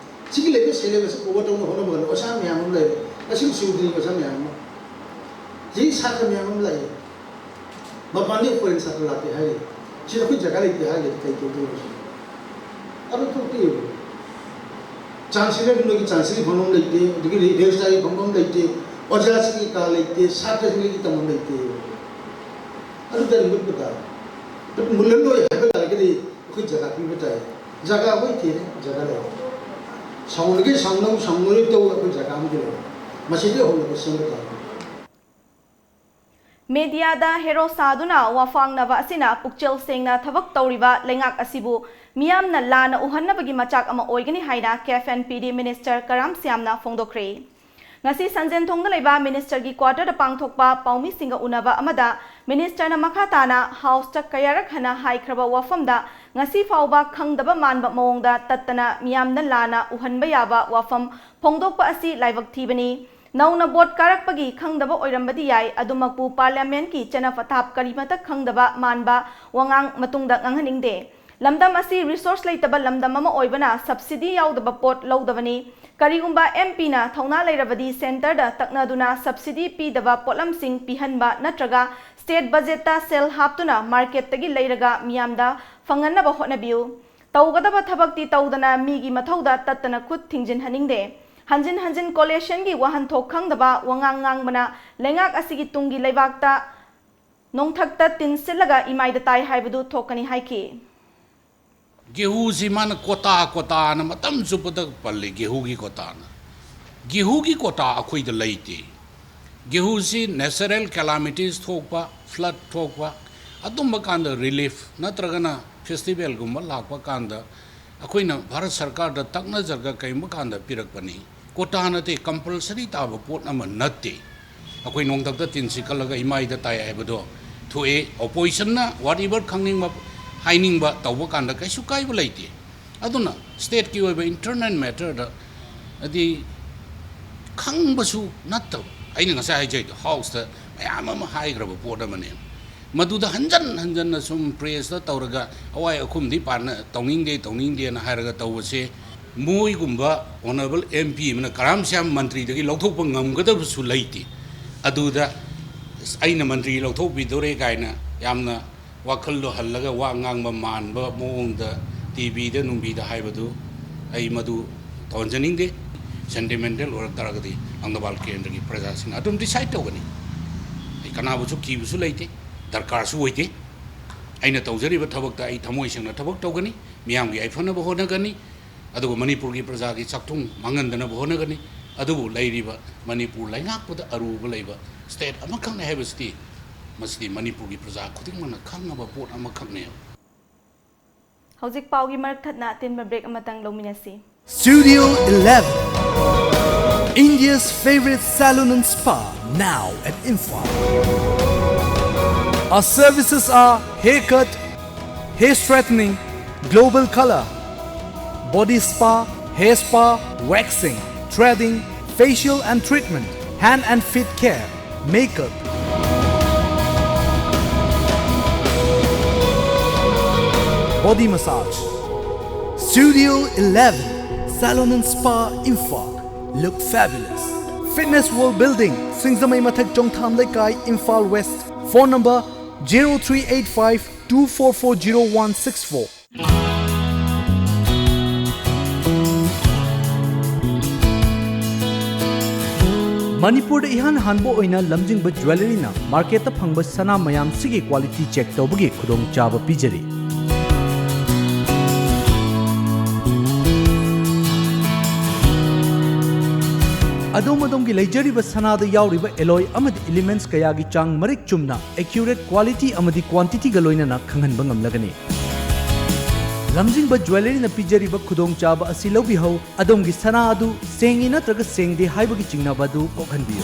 ꯁꯤꯒꯤ ꯂꯩꯕ syllabus ꯀꯣꯚꯔ ꯇꯧꯅ ꯍꯣꯠꯅꯕ ꯀꯥꯟꯗ ꯑꯣꯖꯥ ꯃꯌꯥꯝ ꯑꯃ ꯂꯩꯔꯦ꯫ ꯉꯁꯤ ꯁꯨꯗ꯭ꯔꯤ ꯑꯣꯖꯥ ꯃꯌꯥꯝ ꯑꯃ, ꯁꯤ ꯁꯥꯇ꯭ꯔ ꯃꯌꯥꯝ ꯑꯃ ꯂꯥꯛꯑꯦ꯫ ꯃꯄꯥꯟꯗꯒꯤ foreign ꯁꯥꯇ꯭ꯔ ꯂꯥꯛꯀꯦ ꯍꯥꯏꯔꯤ꯫ ꯁꯤꯗ ꯑꯩꯈꯣꯏ ꯖꯒꯥ ꯂꯩꯇꯦ ꯍꯥꯏꯔꯒꯗꯤ ꯀꯩ ꯇꯧꯗꯣꯏꯅꯣ ꯁꯤꯗ? ꯑꯗꯨ ꯊꯣꯛꯇꯦ꯫ ꯆꯥꯟꯁꯦꯂꯔ ꯅꯣꯏꯒꯤ ꯆꯥꯟꯁꯦꯂꯔ ꯐꯝꯐꯝ ꯂꯩꯇꯦ, ꯑꯗꯒꯤ ꯔꯦꯖꯤꯁꯇ꯭ꯔꯥꯔꯒꯤ ꯐꯝꯐꯝ ꯂꯩꯇꯦ, ꯑꯣꯖꯥꯁꯤꯡꯒꯤ ꯀꯥ ꯂꯩꯇꯦ, ꯁꯥꯇ꯭ꯔꯁꯤꯡꯒꯤ ꯇꯝꯐꯝ ꯂꯩꯇꯦ꯫ ꯑꯗꯨ ꯀꯔꯤ ꯃꯨꯠꯄ ꯇꯥꯔꯦ? ꯃꯨꯜꯍꯜꯂꯣꯏ ꯍꯥꯏꯕ ꯇꯥꯔꯒꯗꯤ ꯑꯩꯈꯣꯏ ꯖꯒꯥ ꯄꯤꯕ ꯇꯥꯏ꯫ ꯖꯒꯥ ꯑꯩꯈꯣꯏ ꯊꯤꯔꯦ, ꯖꯒꯥ ꯂꯩꯔꯦ꯫ ꯁꯥꯎꯅꯒꯦ ꯁꯥꯎꯅꯧ, ꯁꯥꯎꯅꯔꯣꯏ ꯇꯧ, ꯑꯩꯈꯣꯏ ꯖꯒꯥ ꯑꯃꯗꯤ ꯂꯩꯔꯦ꯫ ꯃꯁꯤꯗꯤ ꯍꯧꯅꯕ ꯁꯦꯝꯕ ꯇꯥꯔꯦ꯫ Mediaꯗ hero ꯁꯥꯗꯨꯅ ꯋꯥ ꯐꯥꯡꯅꯕ ꯑꯁꯤꯅ ꯄꯨꯛꯆꯦꯜ ꯁꯦꯡꯅ ꯊꯕꯛ ꯇꯧꯔꯤꯕ ꯂꯩꯉꯥꯛ ꯑꯁꯤꯕꯨ ꯃꯤꯌꯥꯝꯅ ꯂꯥꯟꯅ ꯎꯍꯟꯅꯕꯒꯤ ꯃꯆꯥꯛ ꯑꯃ ꯑꯣꯏꯒꯅꯤ ꯍꯥꯏꯅ K F N P D Minister ꯀꯔꯥꯝ ꯁ꯭ꯌꯥꯝꯅ ꯐꯣꯡꯗꯣꯛꯈ꯭ꯔꯦ꯫ ꯉꯁꯤ ꯁꯟꯖꯦꯟꯊꯣꯡꯗ ꯂꯩꯕ ministerꯒꯤ quarterꯗ ꯄꯥꯡꯊꯣꯛꯄ ꯄꯥꯎꯃꯤꯁꯤꯡꯒ ꯎꯅꯕ ꯑꯃꯗ ministerꯅ ꯃꯈꯥ ꯇꯥꯅ houseꯇ ꯀꯌꯥꯔꯛ ꯍꯟꯅ ꯍꯥꯏꯈ꯭ꯔꯕ ꯋꯥꯐꯝꯗ ꯉꯁꯤ ꯐꯥꯎꯕ ꯈꯪꯗꯕ ꯃꯥꯟꯕ ꯃꯑꯣꯡꯗ ꯇꯠꯇꯅ ꯃꯤꯌꯥꯝꯅ ꯂꯥꯟꯅ ꯎꯍꯟꯕ ꯌꯥꯕ ꯋꯥꯐꯝ ꯐꯣꯡꯗꯣꯛꯄ ꯑꯁꯤ ꯂꯥꯏꯕꯛ ꯊꯤꯕꯅꯤ꯫ ꯅꯧꯅ vote ꯀꯥꯔꯛꯄꯒꯤ ꯈꯪꯗꯕ ꯑꯣꯏꯔꯝꯕꯗꯤ ꯌꯥꯏ, ꯑꯗꯨꯃꯛꯄꯨ parliamentꯀꯤ ꯆꯠꯅ ꯄꯊꯥꯞ ꯀꯔꯤꯃꯠꯇ ꯈꯪꯗꯕ ꯃꯥꯟꯕ ꯋꯥꯉꯥꯡ ꯃꯇꯨꯡꯗ ꯉꯥꯡꯍꯟꯅꯤꯡꯗꯦ꯫ ꯂꯝꯗꯝ ꯑꯁꯤ ꯔꯤꯁꯣꯔꯁ ꯂꯩꯇꯕ ꯂꯝꯗꯝ ꯑꯃ ꯑꯣꯏꯕꯅ ꯁꯕꯁꯤꯗꯤ ꯌꯥꯎꯗꯕ ꯄꯣꯠ ꯂꯧꯗꯕꯅꯤ꯫ ꯀꯔꯤꯒꯨꯝꯕ ꯑꯦꯝ ꯄꯤꯅ ꯊꯧꯅꯥ ꯂꯩꯔꯕꯗꯤ ꯁꯦꯟꯇꯔꯗ ꯇꯛꯅꯗꯨꯅ ꯁꯕꯁꯤꯗꯤ ꯄꯤꯗꯕ ꯄꯣꯠꯂꯝꯁꯤꯡ ꯄꯤꯍꯟꯕ ꯅꯠꯇ꯭ꯔꯒ ꯁ꯭ꯇꯦꯠ ꯕꯖꯦꯠꯇ ꯁꯦꯜ ꯍꯥꯞꯇꯨꯅ ꯃꯥꯔꯀꯦꯠꯇꯒꯤ ꯂꯩꯔꯒ ꯃꯤꯌꯥꯝꯗ ꯐꯪꯍꯟꯅꯕ ꯍꯣꯠꯅꯕꯤꯌꯨ꯫ ꯇꯧꯒꯗꯕ ꯊꯕꯛꯇꯤ ꯇꯧꯗꯅ ꯃꯤꯒꯤ ꯃꯊꯧꯗ ꯇꯠꯇꯅ ꯈꯨꯠ ꯊꯤꯡꯖꯤꯟꯍꯟꯅꯤꯡꯗꯦ꯫ ꯍꯟꯖꯤꯟ ꯍꯟꯖꯤꯟ ꯀꯣꯂꯦꯁꯟꯒꯤ ꯋꯥꯍꯟꯊꯣꯛ ꯈꯪꯗꯕ ꯋꯥꯉꯥꯡ ꯉꯥꯡꯕꯅ ꯂꯩꯉꯥꯛ ꯑꯁꯤꯒꯤ ꯇꯨꯡꯒꯤ ꯂꯩꯕꯥꯛꯇ ꯅꯣꯡꯊꯛꯇ ꯇꯤꯟ ꯁꯤꯠꯂꯒ ꯏꯃꯥꯏꯗ ꯇꯥꯏ ꯍꯥꯏꯕꯗꯨ ꯊꯣꯛꯀꯅꯤ ꯍꯥꯏꯈꯤ꯫ ꯒꯦꯍꯨꯁꯤ ꯃꯥꯅ ꯀꯣꯇꯥ ꯀꯣꯇꯥꯅ ꯃꯇꯝ ꯆꯨꯞꯄꯗ ꯄꯜꯂꯤ, ꯒꯦꯍꯨꯒꯤ ꯀꯣꯇꯥꯅ꯫ ꯒꯦꯍꯨꯒꯤ ꯀꯣꯇꯥ ꯑꯩꯈꯣꯏꯗ ꯂꯩꯇꯦ꯫ ꯒꯦꯍꯨꯁꯤ natural calamities ꯊꯣꯛꯄ, flood ꯊꯣꯛꯄ, ꯑꯗꯨꯝꯕ ꯀꯥꯟꯗ relief ꯅꯠꯇ꯭ꯔꯒꯅ ꯐꯦꯁꯇꯤꯚꯦꯜꯒꯨꯝꯕ ꯂꯥꯛꯄ ꯀꯥꯟꯗ ꯑꯩꯈꯣꯏꯅ ꯚꯥꯔꯠ ꯁꯔꯀꯥꯔꯗ ꯇꯛꯅꯖꯔꯒ ꯀꯔꯤꯒꯨꯝꯕ ꯀꯥꯟꯗ ꯄꯤꯔꯛꯄꯅꯤ꯫ ꯀꯣꯇꯥ ꯅꯠꯇꯦ, ꯀꯝꯄꯜꯁꯔꯤ ꯇꯥꯕ ꯄꯣꯠ ꯑꯃ ꯅꯠꯇꯦ꯫ ꯑꯩꯈꯣꯏ ꯅꯣꯡꯊꯛꯇ ꯇꯤꯟ ꯁꯤꯠꯀꯠꯂꯒ ꯏꯃꯥꯏꯗ ꯇꯥꯏ ꯍꯥꯏꯕꯗꯣ ꯊꯣꯛꯑꯦ꯫ ꯑꯣꯄꯣꯖꯤꯁꯟꯅ whatever ꯈꯪꯅꯤꯡꯕ ꯍꯥꯏꯅꯤꯡꯕ ꯇꯧꯕ ꯀꯥꯟꯗ ꯀꯩꯁꯨ ꯀꯥꯏꯕ ꯂꯩꯇꯦ꯫ ꯑꯗꯨꯅ ꯁ꯭ꯇꯦꯠꯀꯤ ꯑꯣꯏꯕ ꯏꯟꯇꯔꯅꯦꯜ ꯃꯦꯇꯔꯗ ꯍꯥꯏꯗꯤ ꯈꯪꯕꯁꯨ ꯅꯠꯇꯕ, ꯑꯩꯅ ꯉꯁꯥꯏ ꯍꯥꯏꯖꯩꯗꯣ, ꯍꯥꯎꯁꯇ ꯃꯌꯥꯝ ꯑꯃ ꯍꯥꯏꯈ꯭ꯔꯕ ꯄꯣꯠ ꯑꯃꯅꯦ꯫ ꯃꯗꯨꯗ ꯍꯟꯖꯟ ꯍꯟꯖꯟꯅ ꯁꯨꯝ ꯄ꯭ꯔꯦꯁꯇ ꯇꯧꯔꯒ ꯑꯋꯥꯏ ꯑꯈꯨꯝꯗꯤ ꯄꯥꯟꯅ ꯇꯧꯅꯤꯡꯗꯦ, ꯇꯧꯅꯤꯡꯗꯦꯅ ꯍꯥꯏꯔꯒ ꯇꯧꯕꯁꯦ, ꯃꯣꯏꯒꯨꯝꯕ ꯑꯣꯅꯔꯦꯕꯜ ꯑꯦꯝ ꯄꯤ ꯑꯃꯅ ꯀꯔꯥꯝ ꯁ꯭ꯌꯥꯝ ꯃꯟꯇ꯭ꯔꯤꯗꯒꯤ ꯂꯧꯊꯣꯛꯄ ꯉꯝꯒꯗꯕꯁꯨ ꯂꯩꯇꯦ꯫ ꯑꯗꯨꯗ ꯑꯩꯅ ꯃꯟꯇ꯭ꯔꯤ ꯂꯧꯊꯣꯛꯄꯤꯗꯧꯔꯦ ꯀꯥꯏꯅ ꯌꯥꯝꯅ ꯋꯥꯈꯜꯗꯣ ꯍꯜꯂꯒ ꯋꯥ ꯉꯥꯡꯕ ꯃꯥꯟꯕ ꯃꯑꯣꯡꯗ ꯇꯤ ꯚꯤꯗ ꯅꯨꯡꯕꯤꯗ ꯍꯥꯏꯕꯗꯨ ꯑꯩ ꯃꯗꯨ ꯇꯧꯍꯟꯖꯅꯤꯡꯗꯦ꯫ ꯁꯦꯟꯇꯤꯃꯦꯟꯇꯦꯜ ꯑꯣꯏꯔꯛ ꯇꯥꯔꯒꯗꯤ ꯂꯪꯊꯕꯥꯜ ꯀꯦꯟꯗ꯭ꯔꯒꯤ ꯄ꯭ꯔꯖꯥꯁꯤꯡꯅ ꯑꯗꯨꯝ ꯗꯤꯁꯥꯏꯗ ꯇꯧꯒꯅꯤ꯫ ꯑꯩ ꯀꯅꯥꯕꯨꯁꯨ ꯀꯤꯕꯁꯨ ꯂꯩꯇꯦ, ꯗꯔꯀꯥꯔꯁꯨ ꯑꯣꯏꯗꯦ꯫ ꯑꯩꯅ ꯇꯧꯖꯔꯤꯕ ꯊꯕꯛꯇ ꯑꯩ ꯊꯃꯣꯏ ꯁꯦꯡꯅ ꯊꯕꯛ ꯇꯧꯒꯅꯤ, ꯃꯤꯌꯥꯝꯒꯤ ꯌꯥꯏꯐꯅꯕ ꯍꯣꯠꯅꯒꯅꯤ, ꯑꯗꯨꯒ ꯃꯅꯤꯄꯨꯔꯒꯤ ꯄ꯭ꯔꯖꯥꯒꯤ ꯆꯥꯛꯊꯨꯡ ꯃꯥꯡꯍꯟꯗꯅꯕ ꯍꯣꯠꯅꯒꯅꯤ꯫ ꯑꯗꯨꯕꯨ ꯂꯩꯔꯤꯕ ꯃꯅꯤꯄꯨꯔ ꯂꯩꯉꯥꯛꯄꯗ ꯑꯔꯨꯕ ꯂꯩꯕ ꯁ꯭ꯇꯦꯠ ꯑꯃꯈꯛꯅꯤ ꯍꯥꯏꯕꯁꯤꯗꯤ ꯃꯁꯤꯗꯤ ꯃꯅꯤꯄꯨꯔꯒꯤ ꯄ꯭ꯔꯖꯥ ꯈꯨꯗꯤꯡꯃꯛꯅ ꯈꯪꯉꯕ ꯄꯣꯠ ꯑꯃꯈꯛꯅꯦꯕ꯫ ꯍꯧꯖꯤꯛ ꯄꯥꯎꯒꯤ ꯃꯔꯛ ꯊꯠꯅ ꯑꯇꯦꯟꯕ ꯕ꯭ꯔꯦꯛ ꯑꯃꯇꯪ ꯂꯧꯃꯤꯟꯅꯁꯤ꯫ Studio eleven, India's favorite salon and spa, now at Imphal. Our services are haircut, hair straightening, global color, body spa, hair spa, waxing, threading, facial and treatment, hand and feet care, makeup. Body massage. Studio eleven, Salon and Spa, Imphal. Look fabulous. Fitness World Building, Singzamei Mathak, Chongtham Leikai, Imphal West. Phone number zero three eight five two four four zero one six four. ꯃꯅꯤꯄꯨꯔꯗ ꯏꯍꯥꯟ ꯍꯥꯟꯕ ꯑꯣꯏꯅ ꯂꯝꯖꯤꯡꯕ ꯖ꯭ꯋꯦꯂꯔꯤꯅ ꯃꯥꯔꯀꯦꯠꯇ ꯐꯪꯕ ꯁꯅꯥ ꯃꯌꯥꯝꯁꯤꯒꯤ quality check ꯇꯧꯕꯒꯤ ꯈꯨꯗꯣꯡꯆꯥꯕ ꯄꯤꯖꯔꯤ꯫ ꯑꯗꯣꯝ ꯑꯗꯣꯝꯒꯤ ꯂꯩꯖꯔꯤꯕ ꯁꯅꯥꯗ ꯌꯥꯎꯔꯤꯕ ꯑꯦꯂꯣꯏ ꯑꯃꯗꯤ ꯏꯂꯤꯃꯦꯟꯠꯁ ꯀꯌꯥꯒꯤ ꯆꯥꯡ ꯃꯔꯤꯛ ꯆꯨꯝꯅ, ꯑꯦꯀ꯭ꯌꯨꯔꯦꯠ ꯀ꯭ꯋꯥꯂꯤꯇꯤ ꯑꯃꯗꯤ ꯀ꯭ꯋꯥꯟꯇꯤꯇꯤꯒ ꯂꯣꯏꯅꯅ ꯈꯪꯍꯟꯕ ꯉꯝꯂꯒꯅꯤ꯫ ꯂꯝꯖꯤꯡꯕ ꯖ꯭ꯋꯦꯂꯔꯤꯅ ꯄꯤꯖꯔꯤꯕ ꯈꯨꯗꯣꯡꯆꯥꯕ ꯑꯁꯤ ꯂꯧꯕꯤꯍꯧ꯫ ꯑꯗꯣꯝꯒꯤ ꯁꯅꯥ ꯑꯗꯨ ꯁꯦꯡꯉꯤ ꯅꯠꯇ꯭ꯔꯒ ꯁꯦꯡꯗꯦ ꯍꯥꯏꯕꯒꯤ ꯆꯤꯡꯅꯕ ꯑꯗꯨ ꯀꯣꯛꯍꯟꯕꯤꯌꯨ꯫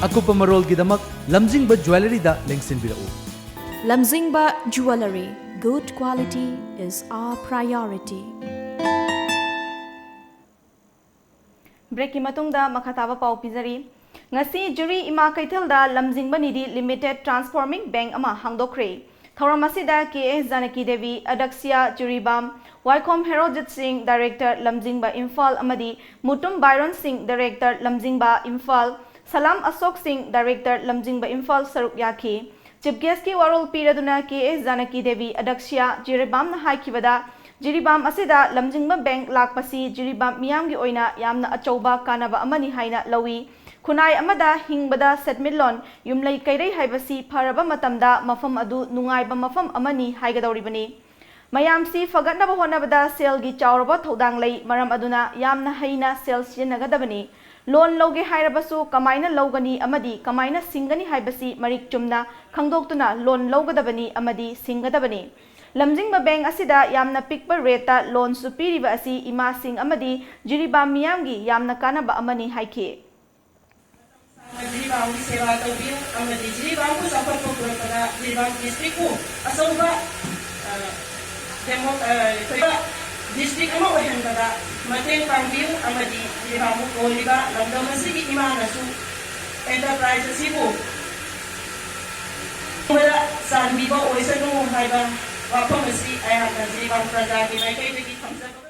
ꯑꯀꯨꯞꯄ ꯃꯔꯣꯜꯒꯤꯗꯃꯛ ꯂꯝꯖꯤꯡꯕ ꯖ꯭ꯋꯦꯂꯔꯤꯗ ꯂꯦꯡꯁꯤꯟꯕꯤꯔꯛꯎ꯫ Lamjingba Jewellery, good quality is our priority. ꯕ꯭ꯔꯦꯛꯀꯤ ꯃꯇꯨꯡꯗ ꯃꯈꯥ ꯇꯥꯕ ꯄꯥꯎ ꯄꯤꯖꯔꯤ꯫ ꯉꯁꯤ ꯖꯤꯔꯤ ꯏꯃꯥ ꯀꯩꯊꯦꯜꯗ ꯂꯝꯖꯤꯡꯕ ꯅꯤꯙꯤ ꯂꯤꯃꯤꯇꯦꯗ ꯇ꯭ꯔꯥꯟꯁꯐꯣꯔꯃꯤꯡ ꯕꯦꯡꯛ ꯑꯃ ꯍꯥꯡꯗꯣꯛꯈ꯭ꯔꯦ꯫ ꯊꯧꯔꯝ ꯑꯁꯤꯗ ꯀꯦ ꯑꯦꯁ ꯖꯥꯅꯀꯤ ꯗꯦꯕꯤ, ꯑꯗꯛꯁꯤꯌꯥ ꯖꯤꯔꯤꯕꯥꯝ, ꯋꯥꯏꯈꯣꯝ ꯍꯦꯔꯣꯖꯤꯠ ꯁꯤꯡ, ꯗꯥꯏꯔꯦꯛꯇꯔ ꯂꯝꯖꯤꯡꯕ ꯏꯝꯐꯥꯜ, ꯑꯃꯗꯤ ꯃꯨꯇꯨꯝ ꯕꯥꯏꯔꯣꯟ ꯁꯤꯡ, ꯗꯥꯏꯔꯦꯛꯇꯔ ꯂꯝꯖꯤꯡꯕ ꯏꯝꯐꯥꯜ, ꯁꯂꯥꯝ ꯑꯁꯣꯛ ꯁꯤꯡ, ꯗꯥꯏꯔꯦꯛꯇꯔ ꯂꯝꯖꯤꯡꯕ ꯏꯝꯐꯥꯜ ꯁꯔꯨꯛ ꯌꯥꯈꯤ꯫ ꯆꯤꯐ ꯒꯦꯁ꯭ꯠꯀꯤ ꯋꯥꯔꯣꯜ ꯄꯤꯔꯗꯨꯅ ꯀꯦ ꯑꯦꯁ ꯖꯥꯅꯀꯤ ꯗꯦꯕꯤ, ꯑꯗꯛꯁꯤꯌꯥ ꯖꯤꯔꯤꯕꯥꯝꯅ ꯍꯥꯏꯈꯤꯕꯗ, ꯖꯤꯔꯤꯕꯥꯝ ꯑꯁꯤꯗ ꯂꯝꯖꯤꯡꯕ ꯕꯦꯡꯛ ꯂꯥꯛꯄꯁꯤ ꯖꯤꯔꯤꯕꯥꯝ ꯃꯤꯌꯥꯝꯒꯤ ꯑꯣꯏꯅ ꯌꯥꯝꯅ ꯑꯆꯧꯕ ꯀꯥꯟꯅꯕ ꯑꯃꯅꯤ ꯍꯥꯏꯅ ꯂꯧꯏ꯫ ꯈꯨꯟꯅꯥꯏ ꯑꯃꯗ ꯍꯤꯡꯕꯗ ꯁꯦꯟꯃꯤꯠꯂꯣꯟ, ꯌꯨꯝꯂꯩ ꯀꯩꯔꯩ ꯍꯥꯏꯕꯁꯤ ꯐꯔꯕ ꯃꯇꯝꯗ ꯃꯐꯝ ꯑꯗꯨ ꯅꯨꯡꯉꯥꯏꯕ ꯃꯐꯝ ꯑꯃꯅꯤ ꯍꯥꯏꯒꯗꯧꯔꯤꯕꯅꯤ꯫ ꯃꯌꯥꯝꯁꯤ ꯐꯒꯠꯅꯕ ꯍꯣꯠꯅꯕꯗ ꯁꯦꯜꯒꯤ ꯆꯥꯎꯔꯕ ꯊꯧꯗꯥꯡ ꯂꯩ, ꯃꯔꯝ ꯑꯗꯨꯅ ꯌꯥꯝꯅ ꯍꯩꯅ ꯁꯦꯜ ꯁꯤꯖꯤꯟꯅꯒꯗꯕꯅꯤ꯫ ꯂꯣꯟ ꯂꯧꯒꯦ ꯍꯥꯏꯔꯕꯁꯨ ꯀꯃꯥꯏꯅ ꯂꯧꯒꯅꯤ ꯑꯃꯗꯤ ꯀꯃꯥꯏꯅ ꯁꯤꯡꯒꯅꯤ ꯍꯥꯏꯕꯁꯤ ꯃꯔꯤꯛ ꯆꯨꯝꯅ ꯈꯪꯗꯣꯛꯇꯨꯅ ꯂꯣꯟ ꯂꯧꯒꯗꯕꯅꯤ ꯑꯃꯗꯤ ꯁꯤꯡꯒꯗꯕꯅꯤ꯫ ꯂꯝꯖꯤꯡꯕ ꯕꯦꯡꯛ ꯑꯁꯤꯗ ꯌꯥꯝꯅ ꯄꯤꯛꯄ ꯔꯦꯠꯇ ꯂꯣꯟꯁꯨ ꯄꯤꯔꯤꯕ ꯑꯁꯤ ꯏꯃꯥꯁꯤꯡ ꯑꯃꯗꯤ ꯖꯤꯔꯤꯕꯥꯝ ꯃꯤꯌꯥꯝꯒꯤ ꯌꯥꯝꯅ ꯀꯥꯟꯅꯕ ꯑꯃꯅꯤ ꯍꯥꯏꯈꯤ꯫ ꯖꯤꯔꯤꯕꯥꯝꯒꯤ ꯁꯦꯕꯥ ꯇꯧꯕꯤꯌꯨ ꯑꯃꯗꯤ ꯖꯤꯔꯤꯕꯥꯝꯕꯨ ꯆꯥꯎꯈꯠꯄ ꯄꯨꯔꯛꯄꯗ ꯖꯤꯔꯤꯕꯥꯝ ꯗꯤꯁꯇ꯭ꯔꯤꯛꯄꯨ ꯑꯆꯧꯕ, ꯑ, ꯗꯦꯃꯣ-, ꯑ, ꯑꯩꯈꯣꯏ ꯗꯤꯁꯇ꯭ꯔꯤꯛ ꯑꯃ ꯑꯣꯏꯍꯟꯕꯗ ꯃꯇꯦꯡ ꯄꯥꯡꯕꯤꯌꯨ ꯑꯃꯗꯤ ꯖꯤꯔꯤꯕꯥꯝꯕꯨ ꯀꯣꯜꯂꯤꯕ ꯂꯝꯗꯝ ꯑꯁꯤꯒꯤ ꯏꯃꯥꯅꯁꯨ ꯑꯦꯟꯇꯔꯄ꯭ꯔꯥꯏꯖ ꯑꯁꯤꯕꯨ ꯇꯧꯕꯗ ꯆꯥꯟꯕꯤꯕ ꯑꯣꯏꯁꯅꯨ ꯍꯥꯏꯕ ꯋꯥꯐꯝ ꯑꯁꯤ ꯑꯩꯍꯥꯛꯅ ꯖꯤꯔꯤꯕꯥꯝ ꯄ꯭ꯔꯖꯥꯒꯤ ꯃꯥꯏꯀꯩꯗꯒꯤ ꯊꯝꯖꯕ꯫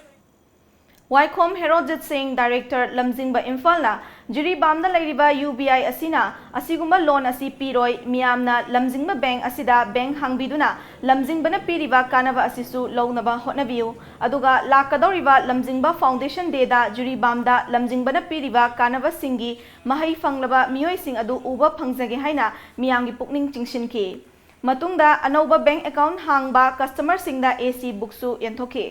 ꯋꯥꯏꯈꯣꯝ ꯍꯦꯔꯣꯖꯤꯠ ꯁꯤꯡ, ꯗꯥꯏꯔꯦꯛꯇꯔ, ꯂꯝꯖꯤꯡꯕ, ꯏꯝꯐꯥꯜꯅ ꯖꯤꯔꯤꯕꯥꯝꯗ ꯂꯩꯔꯤꯕ ꯌꯨ ꯕꯤ ꯑꯥꯏ ꯑꯁꯤꯅ ꯑꯁꯤꯒꯨꯝꯕ ꯂꯣꯟ ꯑꯁꯤ ꯄꯤꯔꯣꯏ, ꯃꯤꯌꯥꯝꯅ ꯂꯝꯖꯤꯡꯕ ꯕꯦꯡ ꯑꯁꯤꯗ ꯕꯦꯡ ꯍꯥꯡꯕꯤꯗꯨꯅ ꯂꯝꯖꯤꯡꯕꯅ ꯄꯤꯔꯤꯕ ꯀꯥꯟꯅꯕ ꯑꯁꯤꯁꯨ ꯂꯧꯅꯕ ꯍꯣꯠꯅꯕꯤꯌꯨ, ꯑꯗꯨꯒ ꯂꯥꯛꯀꯗꯧꯔꯤꯕ ꯂꯝꯖꯤꯡꯕ ꯐꯥꯎꯟꯗꯦꯁꯟ ꯗꯦꯗ ꯖꯤꯔꯤꯕꯥꯝꯗ ꯂꯝꯖꯤꯡꯕꯅ ꯄꯤꯔꯤꯕ ꯀꯥꯟꯅꯕꯁꯤꯡꯒꯤ ꯃꯍꯩ ꯐꯪꯂꯕ ꯃꯤꯑꯣꯏꯁꯤꯡ ꯑꯗꯨ ꯎꯕ ꯐꯪꯖꯒꯦ ꯍꯥꯏꯅ ꯃꯤꯌꯥꯝꯒꯤ ꯄꯨꯛꯅꯤꯡ ꯆꯤꯡꯁꯤꯟꯈꯤ꯫ ꯃꯇꯨꯡꯗ ꯑꯅꯧꯕ ꯕꯦꯡ ꯑꯦꯀꯥꯎꯟ ꯍꯥꯡꯕ ꯀꯁꯇꯃꯔꯁꯤꯡꯗ ꯑꯦ ꯁꯤ ꯕꯨꯛꯁꯨ ꯌꯦꯟꯊꯣꯛꯈꯤ꯫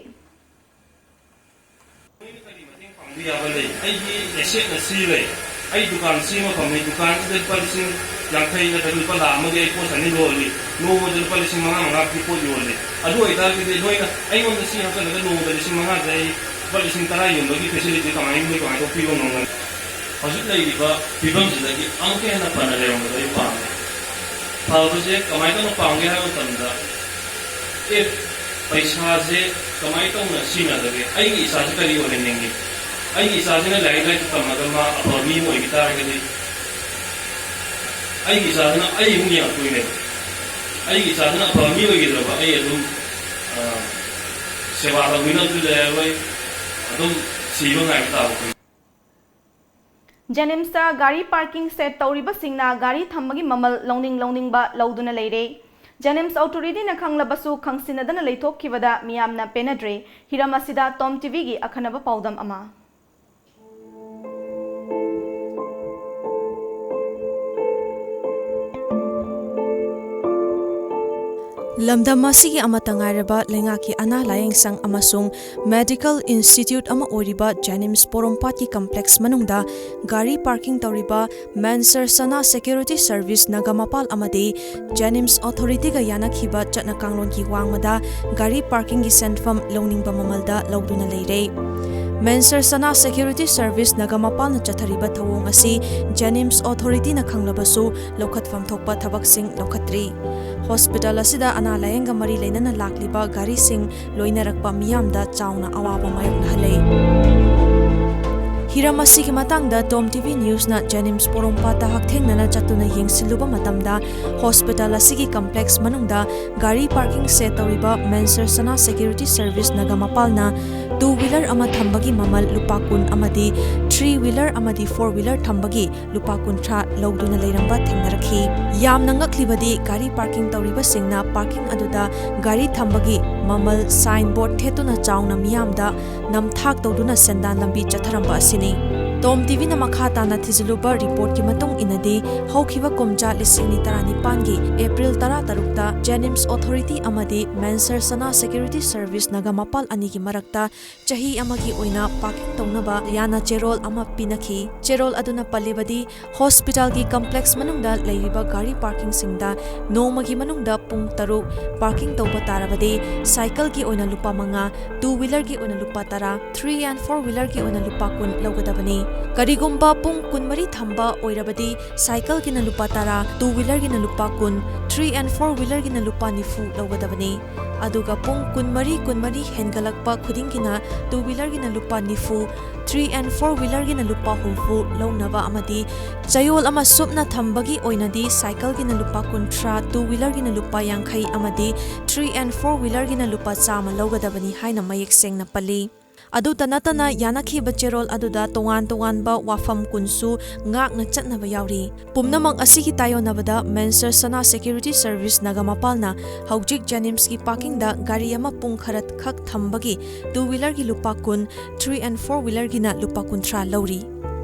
ꯄꯥꯡꯕ ꯌꯥꯕ ꯂꯩ꯫ ꯑꯩꯒꯤ ꯑꯦꯁꯦꯠꯅ ꯁꯤ ꯂꯩ꯫ ꯑꯩ ꯗꯨꯀꯥꯟ ꯁꯤ ꯑꯃ ꯐꯝꯃꯤ꯫ ꯗꯨꯀꯥꯟꯁꯤꯗ ꯂꯨꯄꯥ ꯂꯤꯁꯤꯡ ꯌꯥꯡꯈꯩ ꯅꯠꯇ꯭ꯔꯒ ꯂꯨꯄꯥ ꯂꯥꯈ ꯑꯃꯒꯤ ꯑꯩ ꯄꯣꯠ ꯆꯅꯤ ꯌꯣꯜꯂꯤ꯫ ꯅꯣꯡꯃꯗ ꯂꯨꯄꯥ ꯂꯤꯁꯤꯡ ꯃꯉꯥ ꯃꯉꯥ ꯄꯤ ꯄꯣꯠ ꯌꯣꯜꯂꯤ꯫ ꯑꯗꯨ ꯑꯣꯏꯇꯥꯔꯒꯗꯤ ꯅꯣꯏꯅ ꯑꯩꯉꯣꯟꯗ ꯁꯤ ꯍꯥꯞꯆꯜꯂꯒ ꯅꯣꯡꯃꯗ ꯂꯤꯁꯤꯡ ꯃꯉꯥꯁꯦ ꯑꯩ ꯂꯨꯄꯥ ꯂꯤꯁꯤꯡ ꯇꯔꯥ ꯌꯣꯟꯕꯒꯤ ꯐꯦꯁꯤꯂꯤꯇꯤ ꯀꯃꯥꯏꯅ, ꯅꯣꯏ ꯀꯃꯥꯏꯅ ꯇꯧꯕ ꯄꯤꯕ ꯉꯝꯒꯅꯤ? ꯍꯧꯖꯤꯛ ꯂꯩꯔꯤꯕ ꯐꯤꯕꯝꯁꯤꯗꯒꯤ ꯑꯃꯨꯛꯀ ꯍꯦꯟꯅ ꯐꯅ ꯂꯩꯔꯝꯕꯗꯣ ꯑꯩ ꯄꯥꯝꯃꯦ꯫ ꯐꯕꯁꯦ ꯀꯃꯥꯏꯅ ꯇꯧꯅ ꯄꯥꯝꯒꯦ ꯍꯥꯏꯕ ꯃꯇꯝꯗ, ꯑꯦ, ꯄꯩꯁꯥꯁꯦ ꯀꯃꯥꯏꯅ ꯇꯧꯅ ꯁꯤꯖꯤꯟꯅꯒꯗꯒꯦ? ꯑꯩꯒꯤ ꯏꯆꯥꯁꯦ ꯀꯔꯤ ꯑꯣꯏꯍꯟꯅꯤꯡꯉꯤ? ꯑꯩꯒꯤ ꯏꯆꯥꯁꯤꯅ ꯂꯥꯏꯔꯤꯛ ꯂꯥꯏꯁꯨ ꯇꯝꯃꯒ ꯃꯥ ꯑꯐꯕ ꯃꯤ ꯑꯃ ꯑꯣꯏꯈꯤ ꯇꯥꯔꯒꯗꯤ, ꯑꯩꯒꯤ ꯏꯆꯥꯁꯤꯅ ꯑꯩ ꯑꯃꯨꯛ ꯌꯦꯡꯉꯛꯇꯣꯏꯅꯦꯕ꯫ ꯑꯩꯒꯤ ꯏꯆꯥꯁꯤꯅ ꯑꯐꯕ ꯃꯤ ꯑꯣꯏꯈꯤꯗ꯭ꯔꯕ ꯑꯩ ꯑꯗꯨꯝ, ꯑ, ꯁꯦꯕꯥ ꯇꯧꯕꯤꯅꯕꯁꯨ ꯂꯩꯔꯔꯣꯏ, ꯑꯗꯨꯝ ꯁꯤꯕ ꯉꯥꯏꯕ ꯇꯥꯕ ꯑꯩꯈꯣꯏ꯫ ꯖꯦꯅꯤꯝꯁꯇ ꯒꯥꯔꯤ ꯄꯥꯔꯀꯤꯡ ꯁꯦꯠ ꯇꯧꯔꯤꯕꯁꯤꯡꯅ ꯒꯥꯔꯤ ꯊꯝꯕꯒꯤ ꯃꯃꯜ ꯂꯧꯅꯤꯡ ꯂꯧꯅꯤꯡꯕ ꯂꯧꯗꯨꯅ ꯂꯩꯔꯦ꯫ ꯖꯦꯅꯤꯝꯁ ꯑꯣꯊꯣꯔꯤꯇꯤꯅ ꯈꯪꯂꯕꯁꯨ ꯈꯪꯁꯤꯟꯅꯗꯅ ꯂꯩꯊꯣꯛꯈꯤꯕꯗ ꯃꯤꯌꯥꯝꯅ ꯄꯦꯟꯅꯗ꯭ꯔꯦ꯫ ꯍꯤꯔꯝ ꯑꯁꯤꯗ ꯇꯣꯝ ꯇꯤꯚꯤꯒꯤ ꯑꯈꯟꯅꯕ ꯄꯥꯎꯗꯝ ꯑꯃ꯫ ꯂꯝꯗꯝ ꯑꯁꯤꯒꯤ ꯑꯃꯠꯇ ꯉꯥꯏꯔꯕ ꯂꯩꯉꯥꯛꯀꯤ ꯑꯅꯥ ꯂꯥꯌꯦꯡ ꯁꯪ ꯑꯃꯁꯨꯡ ꯃꯦꯗꯤꯀꯦꯜ ꯏꯟꯁꯇꯤꯇ꯭ꯌꯨꯠ ꯑꯃ ꯑꯣꯏꯔꯤꯕ ꯖꯦꯅꯤꯝꯁ ꯄꯣꯔꯣꯝꯄꯥꯠꯀꯤ ꯀꯝꯄ꯭ꯂꯦꯛꯁ ꯃꯅꯨꯡꯗ ꯒꯥꯔꯤ ꯄꯥꯔꯀꯤꯡ ꯇꯧꯔꯤꯕ ꯃꯦꯟꯁꯔ ꯁꯅꯥ ꯁꯦꯀ꯭ꯌꯨꯔꯤꯇꯤ ꯁꯔꯚꯤꯁ ꯅꯒꯥꯃꯄꯥꯜ ꯑꯃꯗꯤ ꯖꯦꯅꯤꯝꯁ ꯑꯣꯊꯣꯔꯤꯇꯤꯒ ꯌꯥꯅꯈꯤꯕ ꯆꯠꯅ ꯀꯥꯡꯂꯣꯟꯒꯤ ꯋꯥꯡꯃꯗ ꯒꯥꯔꯤ ꯄꯥꯔꯀꯤꯡꯒꯤ ꯁꯦꯟꯐꯝ ꯂꯧꯅꯤꯡꯕ ꯃꯃꯜꯗ ꯂꯧꯗꯨꯅ ꯂꯩꯔꯦ꯫ ꯃꯦꯟꯁꯔ ꯁꯅꯥ ꯁꯦꯀ꯭ꯌꯨꯔꯤꯇꯤ ꯁꯔꯚꯤꯁ ꯅꯒꯥꯃꯄꯥꯜꯅ ꯆꯠꯊꯔꯤꯕ ꯊꯧꯑꯣꯡ ꯑꯁꯤ ꯖꯦꯅꯤꯝꯁ ꯑꯣꯊꯣꯔꯤꯇꯤꯅ ꯈꯪꯂꯕꯁꯨ ꯂꯧꯈꯠꯐꯝ ꯊꯣꯛꯄ ꯊꯕꯛꯁꯤꯡ ꯂꯧꯈꯠꯇ꯭ꯔꯤ꯫ ꯍꯣꯁꯄꯤꯇꯥꯜ ꯑꯁꯤꯗ ꯑꯅꯥ ꯂꯥꯌꯦꯡꯒ ꯃꯔꯤ ꯂꯩꯅꯅ ꯂꯥꯛꯂꯤꯕ ꯒꯥꯔꯤꯁꯤꯡ ꯂꯣꯏꯅꯔꯛꯄ ꯃꯤꯌꯥꯝꯗ ꯆꯥꯎꯅ ꯑꯋꯥꯕ ꯃꯥꯌꯣꯛꯅꯍꯜꯂꯦ꯫ ꯍꯤꯔꯝ ꯑꯁꯤꯒꯤ ꯃꯇꯥꯡꯗ ꯇꯣꯝ ꯇꯤꯚꯤ ꯅ꯭ꯌꯨꯁꯅ ꯖꯦꯅꯤꯝꯁ ꯄꯣꯔꯣꯝꯄꯥꯠꯇ ꯍꯛꯊꯦꯡꯅꯅ ꯆꯠꯇꯨꯅ ꯌꯦꯡꯁꯤꯜꯂꯨꯕ ꯃꯇꯝꯗ, ꯍꯣꯁꯄꯤꯇꯥꯜ ꯑꯁꯤꯒꯤ ꯀꯝꯄ꯭ꯂꯦꯛꯁ ꯃꯅꯨꯡꯗ ꯒꯥꯔꯤ ꯄꯥꯔꯀꯤꯡ ꯁꯦꯠ ꯇꯧꯔꯤꯕ ꯃꯦꯟꯁꯔ ꯁꯅꯥ ꯁꯦꯀ꯭ꯌꯨꯔꯤꯇꯤ ꯁꯔꯚꯤꯁ ꯅꯒꯥꯃꯄꯥꯜꯅ ꯇꯨ ꯋꯤꯂꯔ ꯑꯃ ꯊꯝꯕꯒꯤ ꯃꯃꯜ ꯂꯨꯄꯥ ꯀꯨꯟ ꯑꯃꯗꯤ ꯊ꯭ꯔꯤ ꯋꯤꯂꯔ ꯑꯃꯗꯤ ꯐꯣꯔ ꯋꯤꯂꯔ ꯊꯝꯕꯒꯤ ꯂꯨꯄꯥ ꯀꯨꯟꯊ꯭ꯔꯥ ꯂꯧꯗꯨꯅ ꯂꯩꯔꯝꯕ ꯊꯦꯡꯅꯔꯛꯈꯤ꯫ ꯌꯥꯝꯅ ꯉꯛꯂꯤꯕꯗꯤ, ꯒꯥꯔꯤ ꯄꯥꯔꯀꯤꯡ ꯇꯧꯔꯤꯕꯁꯤꯡꯅ ꯄꯥꯔꯀꯤꯡ ꯑꯗꯨꯗ ꯒꯥꯔꯤ ꯊꯝꯕꯒꯤ ꯃꯃꯜ ꯁꯥꯏꯟ ꯕꯣꯔꯗ ꯊꯦꯠꯇꯨꯅ ꯆꯥꯎꯅ ꯃꯤꯌꯥꯝꯗ ꯅꯝꯊꯥꯛ ꯇꯧꯗꯨꯅ ꯁꯦꯟꯗꯥꯟ ꯂꯝꯕꯤ ꯆꯠꯊꯔꯝꯕ ꯑꯁꯤꯅꯤ꯫ ꯇꯣꯝ ꯇꯤꯚꯤꯅ ꯃꯈꯥ ꯇꯥꯅ ꯊꯤꯖꯤꯜꯂꯨꯕ ꯔꯤꯄꯣꯔꯠꯀꯤ ꯃꯇꯨꯡ ꯏꯟꯅꯗꯤ, ꯍꯧꯈꯤꯕ ꯀꯨꯝꯖꯥ ꯂꯤꯁꯤꯡ ꯑꯅꯤ ꯇꯔꯥꯅꯤꯄꯥꯟꯒꯤ ꯑꯦꯄ꯭ꯔꯤꯜ ꯇꯔꯥꯇꯔꯨꯛꯇ ꯖꯦꯅꯤꯝꯁ ꯑꯣꯊꯣꯔꯤꯇꯤ ꯑꯃꯗꯤ ꯃꯦꯟꯁꯔ ꯁꯅꯥ ꯁꯦꯀ꯭ꯌꯨꯔꯤꯇꯤ ꯁꯔꯚꯤꯁ ꯅꯒꯥꯃꯄꯥꯜ ꯑꯅꯤꯒꯤ ꯃꯔꯛꯇ ꯆꯍꯤ ꯑꯃꯒꯤ ꯑꯣꯏꯅ ꯄꯥꯔꯀꯤꯡ ꯇꯧꯅꯕ ꯌꯥꯅ ꯆꯦꯔꯣꯜ ꯑꯃ ꯄꯤꯅꯈꯤ꯫ ꯆꯦꯔꯣꯜ ꯑꯗꯨꯅ ꯄꯜꯂꯤꯕꯗꯤ, ꯍꯣꯁꯄꯤꯇꯥꯜꯒꯤ ꯀꯝꯄ꯭ꯂꯦꯛꯁ ꯃꯅꯨꯡꯗ ꯂꯩꯔꯤꯕ ꯒꯥꯔꯤ ꯄꯥꯔꯀꯤꯡꯁꯤꯡꯗ ꯅꯣꯡꯃꯒꯤ ꯃꯅꯨꯡꯗ ꯄꯨꯡ ꯇꯔꯨꯛ ꯄꯥꯔꯀꯤꯡ ꯇꯧꯕ ꯇꯥꯔꯕꯗꯤ, ꯁꯥꯏꯀꯜꯒꯤ ꯑꯣꯏꯅ ꯂꯨꯄꯥ ꯃꯉꯥ, ꯇꯨ ꯋꯤꯂꯔꯒꯤ ꯑꯣꯏꯅ ꯂꯨꯄꯥ ꯇꯔꯥ, ꯊ꯭ꯔꯤ ꯑꯦꯟ ꯐꯣꯔ ꯋꯤꯂꯔꯒꯤ ꯑꯣꯏꯅ ꯂꯨꯄꯥ ꯀꯨꯟ ꯂꯧꯒꯗꯕꯅꯤ꯫ ꯀꯔꯤꯒꯨꯝꯕ ꯄꯨꯡ ꯀꯨꯟꯃꯔꯤ ꯊꯝꯕ ꯑꯣꯏꯔꯕꯗꯤ, ꯁꯥꯏꯀꯜꯒꯤꯅ ꯂꯨꯄꯥ ꯇꯔꯥ, ꯇꯨ ꯋꯤꯂꯔꯒꯤꯅ ꯂꯨꯄꯥ ꯀꯨꯟ, ꯊ꯭ꯔꯤ ꯑꯦꯟ ꯐꯣꯔ ꯋꯤꯂꯔꯒꯤꯅ ꯂꯨꯄꯥ ꯅꯤꯐꯨ ꯂꯧꯒꯗꯕꯅꯤ꯫ ꯑꯗꯨꯒ ꯄꯨꯡ ꯀꯨꯟꯃꯔꯤ, ꯀꯨꯟꯃꯔꯤ ꯍꯦꯟꯒꯠꯂꯛꯄ ꯈꯨꯗꯤꯡꯒꯤꯅ ꯇꯨ ꯋꯤꯂꯔꯒꯤꯅ ꯂꯨꯄꯥ ꯅꯤꯐꯨ, ꯊ꯭ꯔꯤ ꯑꯦꯟ ꯐꯣꯔ ꯋꯤꯂꯔꯒꯤꯅ ꯂꯨꯄꯥ ꯍꯨꯝꯐꯨ ꯂꯧꯅꯕ ꯑꯃꯗꯤ ꯆꯌꯣꯜ ꯑꯃ ꯁꯨꯞꯅ ꯊꯝꯕꯒꯤ ꯑꯣꯏꯅꯗꯤ ꯁꯥꯏꯀꯜꯒꯤꯅ ꯂꯨꯄꯥ ꯀꯨꯟꯊ꯭ꯔꯥ, ꯇꯨ ꯋꯤꯂꯔꯒꯤꯅ ꯂꯨꯄꯥ ꯌꯥꯡꯈꯩ ꯑꯃꯗꯤ ꯊ꯭ꯔꯤ ꯑꯦꯟ ꯐꯣꯔ ꯋꯤꯂꯔꯒꯤꯅ ꯂꯨꯄꯥ ꯆꯥꯝꯃ ꯂꯧꯒꯗꯕꯅꯤ ꯍꯥꯏꯅ ꯃꯌꯦꯛ ꯁꯦꯡꯅ ꯄꯜꯂꯤ꯫ ꯑꯗꯨꯇ ꯅꯠꯇꯅ, ꯌꯥꯅꯈꯤꯕ ꯆꯦꯔꯣꯜ ꯑꯗꯨꯗ ꯇꯣꯉꯥꯟ ꯇꯣꯉꯥꯟꯕ ꯋꯥꯐꯝ ꯀꯨꯟꯁꯨ ꯉꯥꯛꯅ ꯆꯠꯅꯕ ꯌꯥꯎꯔꯤ꯫ ꯄꯨꯝꯅꯃꯛ ꯑꯁꯤꯒꯤ ꯇꯥꯏꯌꯣꯟꯅꯕꯗ ꯃꯦꯟꯁꯔ ꯁꯅꯥ ꯁꯦꯀ꯭ꯌꯨꯔꯤꯇꯤ ꯁꯔꯚꯤꯁ ꯅꯒꯥꯃꯄꯥꯜꯅ ꯍꯧꯖꯤꯛ ꯖꯦꯅꯤꯝꯁꯀꯤ ꯄꯥꯔꯀꯤꯡꯗ ꯒꯥꯔꯤ ꯑꯃ ꯄꯨꯡ ꯈꯔ ꯈꯛ ꯊꯝꯕꯒꯤ ꯇꯨ ꯋꯤꯂꯔꯒꯤ ꯂꯨꯄꯥ ꯀꯨꯟ, ꯊ꯭ꯔꯤ ꯑꯦꯟ ꯐꯣꯔ ꯋꯤꯂꯔꯒꯤꯅ ꯂꯨꯄꯥ ꯀꯨꯟꯊ꯭ꯔꯥ ꯂꯧꯔꯤ꯫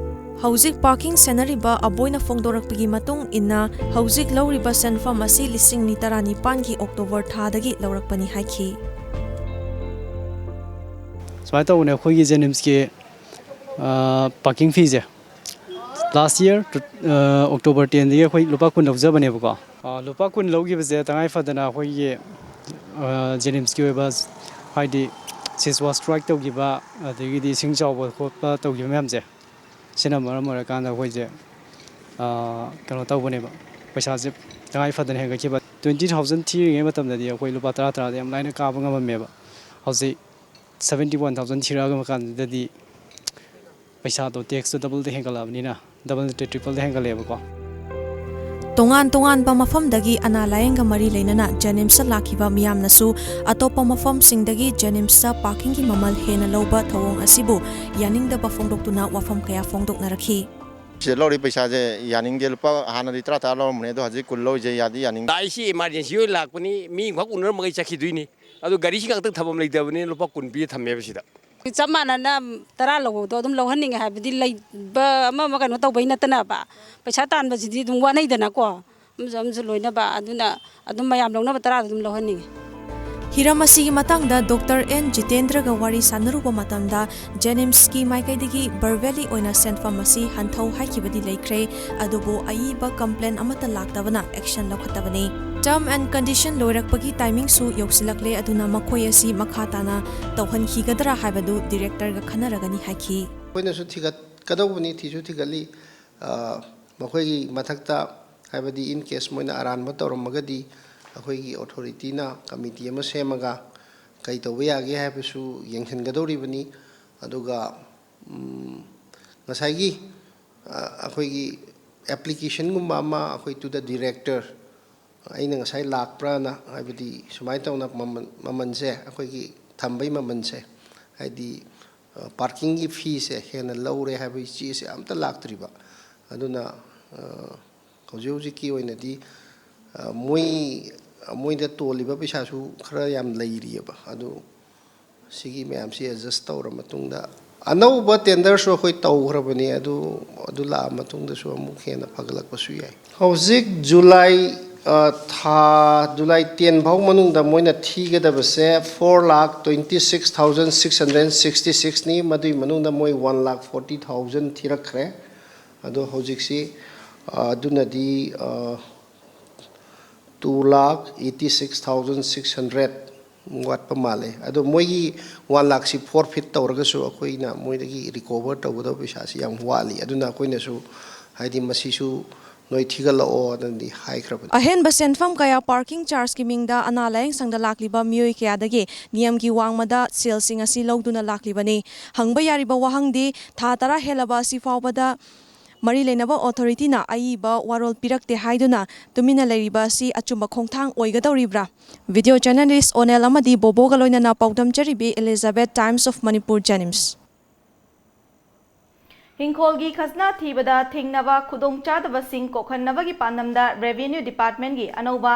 ꯍꯧꯖꯤꯛ ꯄꯥꯔꯀꯤꯡ ꯁꯦꯟꯅꯔꯤꯕ ꯑꯕꯣꯏꯅ ꯐꯣꯡꯗꯣꯔꯛꯄꯒꯤ ꯃꯇꯨꯡ ꯏꯟꯅ, ꯍꯧꯖꯤꯛ ꯂꯧꯔꯤꯕ ꯁꯦꯟꯐꯝ ꯑꯁꯤ ꯂꯤꯁꯤꯡ ꯑꯅꯤ ꯇꯔꯥꯅꯤꯄꯥꯟꯒꯤ ꯑꯣꯛꯇꯣꯕꯔ ꯊꯥꯗꯒꯤ ꯂꯧꯔꯛꯄꯅꯤ ꯍꯥꯏꯈꯤ꯫ ꯁꯨꯃꯥꯏꯅ ꯇꯧꯕꯅꯦ, ꯑꯩꯈꯣꯏꯒꯤ ꯖꯦꯅꯤꯝꯁꯀꯤ ꯄꯥꯔꯀꯤꯡ ꯐꯤꯁꯦ ꯂꯥꯁ ꯌꯔ ꯑꯣꯛꯇꯣꯕꯔ ꯇꯦꯟꯗꯒꯤ ꯑꯩꯈꯣꯏ ꯂꯨꯄꯥ ꯀꯨꯟ ꯂꯧꯖꯕꯅꯦꯕꯀꯣ꯫ ꯂꯨꯄꯥ ꯀꯨꯟ ꯂꯧꯈꯤꯕꯁꯦ ꯇꯉꯥꯏ ꯐꯗꯅ ꯑꯩꯈꯣꯏꯒꯤ ꯖꯦꯅꯤꯝꯁꯀꯤ ꯑꯣꯏꯕ, ꯍꯥꯏꯗꯤ ꯁꯤꯁꯋꯥ ꯁ꯭ꯇ꯭ꯔꯥꯏꯛ ꯇꯧꯈꯤꯕ, ꯑꯗꯒꯤꯗꯤ ꯏꯁꯤꯡ ꯆꯥꯎꯕ ꯈꯣꯠꯄ ꯇꯧꯈꯤꯕ ꯃꯌꯥꯝꯁꯦ, ꯁꯤꯅ ꯃꯔꯝ ꯑꯣꯏꯔꯀꯥꯟꯗ ꯑꯩꯈꯣꯏꯁꯦ ꯀꯩꯅꯣ ꯇꯧꯕꯅꯦꯕ, ꯄꯩꯁꯥꯁꯦ ꯇꯉꯥꯏ ꯐꯗꯅ ꯍꯦꯟꯒꯠꯈꯤꯕ꯫ ꯇ꯭ꯋꯦꯟꯇꯤ ꯊꯥꯎꯖꯟ ꯊꯤꯔꯤꯉꯩ ꯃꯇꯝꯗꯗꯤ ꯑꯩꯈꯣꯏ ꯂꯨꯄꯥ ꯇꯔꯥ ꯇꯔꯥꯗ ꯌꯥꯝ ꯂꯥꯏꯅ ꯀꯥꯕ ꯉꯝꯃꯝꯃꯦꯕ꯫ ꯍꯧꯖꯤꯛ ꯁꯕꯦꯟꯇꯤ ꯋꯥꯟ ꯊꯥꯎꯖꯟ ꯊꯤꯔꯛꯑꯕ ꯀꯥꯟꯗꯗꯤ ꯄꯩꯁꯥꯗꯣ ꯇꯦꯛꯁꯇꯣ ꯗꯕꯜꯗ ꯍꯦꯟꯒꯠꯂꯛꯑꯕꯅꯤꯅ, ꯗꯕꯜ ꯅꯠꯇ꯭ꯔꯦ, ꯇ꯭ꯔꯤꯄꯜꯗ ꯍꯦꯟꯒꯠꯂꯛꯑꯦꯕꯀꯣ꯫ ꯇꯣꯉꯥꯟ ꯇꯣꯉꯥꯟꯕ ꯃꯐꯝꯗꯒꯤ ꯑꯅꯥ ꯂꯥꯌꯦꯡꯒ ꯃꯔꯤ ꯂꯩꯅꯅ ꯖꯦꯅꯤꯝꯁꯇ ꯂꯥꯛꯈꯤꯕ ꯃꯤꯌꯥꯝꯅꯁꯨ ꯑꯇꯣꯞꯄ ꯃꯐꯝꯁꯤꯡꯗꯒꯤ ꯖꯦꯅꯤꯝꯁꯇ ꯄꯥꯔꯀꯤꯡꯒꯤ ꯃꯃꯜ ꯍꯦꯟꯅ ꯂꯧꯕ ꯊꯧꯑꯣꯡ ꯑꯁꯤꯕꯨ ꯌꯥꯅꯤꯡꯗꯕ ꯐꯣꯡꯗꯣꯛꯇꯨꯅ ꯋꯥꯐꯝ ꯀꯌꯥ ꯐꯣꯡꯗꯣꯛꯅꯔꯛꯈꯤ꯫ ꯁꯤꯗ ꯂꯧꯔꯤꯕ ꯄꯩꯁꯥꯁꯦ ꯌꯥꯅꯤꯡꯗꯦ꯫ ꯂꯨꯄꯥ ꯍꯥꯟꯅꯗꯤ ꯇꯔꯥ ꯇꯔꯥ ꯂꯧꯔꯝꯕꯅꯦ, ꯑꯗꯣ ꯍꯧꯖꯤꯛ ꯀꯨꯟ ꯂꯧꯔꯤꯁꯦ ꯌꯥꯗꯤ ꯌꯥꯅꯤꯡꯗꯦ꯫ ꯂꯥꯛꯏꯁꯤ ꯏꯃꯥꯔꯖꯦꯟꯁꯤ ꯑꯣꯏꯅ ꯂꯥꯛꯄꯅꯤ, ꯃꯤ ꯑꯃꯈꯛ ꯎꯅꯔꯝꯃꯒ ꯑꯩ ꯆꯠꯈꯤꯗꯣꯏꯅꯤ꯫ ꯑꯗꯣ ꯒꯥꯔꯤꯁꯤ ꯉꯥꯛꯇꯪ ꯊꯝꯐꯝ ꯂꯩꯇꯕꯅꯤꯅ ꯂꯨꯄꯥ ꯀꯨꯟ ꯄꯤꯔ ꯊꯝꯃꯦꯕ ꯁꯤꯗ꯫ ꯆꯞ ꯃꯥꯟꯅꯅ ꯇꯔꯥ ꯂꯧꯕꯗꯣ ꯑꯗꯨꯝ ꯂꯧꯍꯟꯅꯤꯡꯉꯦ, ꯍꯥꯏꯕꯗꯤ ꯂꯩꯕ ꯑꯃ ꯑꯃ ꯀꯩꯅꯣ ꯇꯧꯕꯩ ꯅꯠꯇꯅꯕ, ꯄꯩꯁꯥ ꯇꯥꯟꯕꯁꯤꯗꯤ ꯑꯗꯨꯝ ꯋꯥꯅꯩꯗꯅꯀꯣ, ꯑꯃꯁꯨ ꯑꯃꯁꯨ ꯂꯣꯏꯅꯕ, ꯑꯗꯨꯅ ꯑꯗꯨꯝ ꯃꯌꯥꯝ ꯂꯧꯅꯕ ꯇꯔꯥꯗꯣ ꯑꯗꯨꯝ ꯂꯧꯍꯟꯅꯤꯡꯉꯦ꯫ ꯍꯤꯔꯝ ꯑꯁꯤꯒꯤ ꯃꯇꯥꯡꯗ ꯗꯣꯛꯇꯔ ꯑꯦꯟ ꯖꯤꯇꯦꯟꯗ꯭ꯔꯒ ꯋꯥꯔꯤ ꯁꯥꯟꯅꯔꯨꯕ ꯃꯇꯝꯗ ꯖꯦꯅꯤꯝꯁꯀꯤ ꯃꯥꯏꯀꯩꯗꯒꯤ ꯕꯔꯕꯦꯂꯤ ꯑꯣꯏꯅ ꯁꯦꯟꯐꯝ ꯑꯁꯤ ꯍꯟꯊꯧ ꯍꯥꯏꯈꯤꯕꯗꯤ ꯂꯩꯈ꯭ꯔꯦ, ꯑꯗꯨꯕꯨ ꯑꯏꯕ ꯀꯝꯄ꯭ꯂꯦꯟ ꯑꯃꯠꯇ ꯂꯥꯛꯇꯕꯅ ꯑꯦꯛꯁꯟ ꯂꯧꯈꯠꯇꯕꯅꯤ꯫ ꯇꯔꯝ ꯑꯦꯟ ꯀꯟꯗꯤꯁꯟ ꯂꯣꯏꯔꯛꯄꯒꯤ ꯇꯥꯏꯃꯤꯡꯁꯨ ꯌꯧꯁꯤꯜꯂꯛꯂꯦ, ꯑꯗꯨꯅ ꯃꯈꯣꯏ ꯑꯁꯤ ꯃꯈꯥ ꯇꯥꯅ ꯇꯧꯍꯟꯈꯤꯒꯗ꯭ꯔꯥ ꯍꯥꯏꯕꯗꯨ ꯗꯤꯔꯦꯛꯇꯔꯒ ꯈꯟꯅꯔꯒꯅꯤ ꯍꯥꯏꯈꯤ꯫ ꯑꯩꯈꯣꯏꯅꯁꯨ ꯊꯤꯒꯠꯀꯗꯧꯕꯅꯤ, ꯊꯤꯁꯨ ꯊꯤꯒꯠꯂꯤ꯫ ꯑ, ꯃꯈꯣꯏꯒꯤ ꯃꯊꯛꯇ, ꯍꯥꯏꯕꯗꯤ in case ꯃꯣꯏꯅ ꯑꯔꯥꯟꯕ ꯇꯧꯔꯝꯃꯒꯗꯤ ꯑꯩꯈꯣꯏꯒꯤ ꯑꯣꯊꯣꯔꯤꯇꯤꯅ ꯀꯃꯤꯇꯤ ꯑꯃ ꯁꯦꯝꯃꯒ ꯀꯩ ꯇꯧꯕ ꯌꯥꯒꯦ ꯍꯥꯏꯕꯁꯨ ꯌꯦꯡꯁꯤꯟꯒꯗꯧꯔꯤꯕꯅꯤ꯫ ꯑꯗꯨꯒ, ꯎꯝ, ꯉꯁꯥꯏꯒꯤ, ꯑ, ꯑꯩꯈꯣꯏꯒꯤ ꯑꯦꯄ꯭ꯂꯤꯀꯦꯁꯟꯒꯨꯝꯕ ꯑꯃ ꯑꯩꯈꯣꯏ to the director, ꯑꯩꯅ ꯉꯁꯥꯏ ꯂꯥꯛꯄ꯭ꯔꯥꯅ, ꯍꯥꯏꯕꯗꯤ ꯁꯨꯃꯥꯏꯅ ꯇꯧꯅ ꯃꯃꯜ, ꯃꯃꯜꯁꯦ, ꯑꯩꯈꯣꯏꯒꯤ ꯊꯝꯕꯩ ꯃꯃꯜꯁꯦ, ꯍꯥꯏꯗꯤ, ꯑ, ꯄꯥꯔꯀꯤꯡꯒꯤ ꯐꯤꯁꯦ ꯍꯦꯟꯅ ꯂꯧꯔꯦ ꯍꯥꯏꯕꯒꯤ ꯆꯦꯁꯦ ꯑꯝꯇ ꯂꯥꯛꯇ꯭ꯔꯤꯕ꯫ ꯑꯗꯨꯅ, ꯑ, ꯍꯧꯖꯤꯛ ꯍꯧꯖꯤꯛꯀꯤ ꯑꯣꯏꯅꯗꯤ, ꯑ, ꯃꯣꯏ, ꯃꯣꯏꯗ ꯇꯣꯜꯂꯤꯕ ꯄꯩꯁꯥꯁꯨ ꯈꯔ ꯌꯥꯝ ꯂꯩꯔꯤꯑꯕ꯫ ꯑꯗꯨ ꯁꯤꯒꯤ ꯃꯌꯥꯝꯁꯤ ꯑꯦꯗꯖꯁ ꯇꯧꯔ ꯃꯇꯨꯡꯗ, ꯑꯅꯧꯕ ꯇꯦꯟꯗꯔꯁꯨ ꯑꯩꯈꯣꯏ ꯇꯧꯈ꯭ꯔꯕꯅꯤ꯫ ꯑꯗꯨ, ꯑꯗꯨ ꯂꯥꯛꯑ ꯃꯇꯨꯡꯗꯁꯨ ꯑꯃꯨꯛ ꯍꯦꯟꯅ ꯐꯒꯠꯂꯛꯄꯁꯨ ꯌꯥꯏ꯫ ꯍꯧꯖꯤꯛ ꯖꯨꯂꯥꯏ, ꯑ, ꯊꯥ, ꯖꯨꯂꯥꯏ ten ꯐꯥꯎ ꯃꯅꯨꯡꯗ ꯃꯣꯏꯅ ꯊꯤꯒꯗꯕꯁꯦ four lakh twenty six thousand six hundred sixty sixꯅꯤ꯫ ꯃꯗꯨꯒꯤ ꯃꯅꯨꯡꯗ ꯃꯣꯏ one lakh forty thousand ꯊꯤꯔꯛꯈ꯭ꯔꯦ꯫ ꯑꯗꯣ ꯍꯧꯖꯤꯛꯁꯤ, ꯑ, ꯑꯗꯨꯅꯗꯤ, ꯑ, two lakh eighty six thousand six hundred ꯋꯥꯠꯄ ꯃꯥꯜꯂꯦ꯫ ꯑꯗꯣ ꯃꯣꯏꯒꯤ one lakhꯁꯤ forfeit ꯇꯧꯔꯒꯁꯨ ꯑꯩꯈꯣꯏꯅ ꯃꯣꯏꯗꯒꯤ recover ꯇꯧꯒꯗꯕ ꯄꯩꯁꯥꯁꯤ ꯌꯥꯝ ꯋꯥꯠꯂꯤ꯫ ꯑꯗꯨꯅ ꯑꯩꯈꯣꯏꯅꯁꯨ, ꯍꯥꯏꯗꯤ, ꯃꯁꯤꯁꯨ ꯅꯣꯏ ꯊꯤꯒꯠꯂꯛꯑꯣꯅꯗꯤ ꯍꯥꯏꯈ꯭ꯔꯕꯅꯤ꯫ ꯑꯍꯦꯟꯕ ꯁꯦꯟꯐꯝ ꯀꯌꯥ parking chargeꯀꯤ ꯃꯤꯡꯗ ꯑꯅꯥ ꯂꯥꯌꯦꯡ ꯁꯪꯗ ꯂꯥꯛꯂꯤꯕ ꯃꯤꯑꯣꯏ ꯀꯌꯥꯗꯒꯤ ꯅꯤꯌꯝꯒꯤ ꯋꯥꯡꯃꯗ ꯁꯦꯜꯁꯤꯡ ꯑꯁꯤ ꯂꯧꯗꯨꯅ ꯂꯥꯛꯂꯤꯕꯅꯤ꯫ ꯍꯪꯕ ꯌꯥꯔꯤꯕ ꯋꯥꯍꯪꯗꯤ, ꯊꯥ ꯇꯔꯥ ꯍꯦꯜꯂꯕ ꯑꯁꯤ ꯐꯥꯎꯕꯗ ꯃꯔꯤ ꯂꯩꯅꯕ authorityꯅ ꯑꯏꯕ ꯋꯥꯔꯣꯜ ꯄꯤꯔꯛꯇꯦ ꯍꯥꯏꯗꯨꯅ ꯇꯨꯃꯤꯟꯅ ꯂꯩꯔꯤꯕ ꯑꯁꯤ ꯑꯆꯨꯝꯕ ꯈꯣꯡꯊꯥꯡ ꯑꯣꯏꯒꯗꯧꯔꯤꯕ꯭ꯔꯥ? Video journalist ꯑꯣꯅꯦꯜ ꯑꯃꯗꯤ ꯕꯣꯕꯣꯒ ꯂꯣꯏꯅꯅ ꯄꯥꯎꯗꯝꯖꯔꯤꯕꯤ Elizabeth, Times of Manipur, JNIMS꯫ ꯍꯤꯡꯈꯣꯜꯒꯤ ꯈꯖꯅꯥ ꯊꯤꯕꯗ ꯊꯦꯡꯅꯕ ꯈꯨꯗꯣꯡꯆꯥꯗꯕꯁꯤꯡ ꯀꯣꯛꯍꯟꯅꯕꯒꯤ ꯄꯥꯟꯗꯝꯗ Revenue Departmentꯀꯤ ꯑꯅꯧꯕ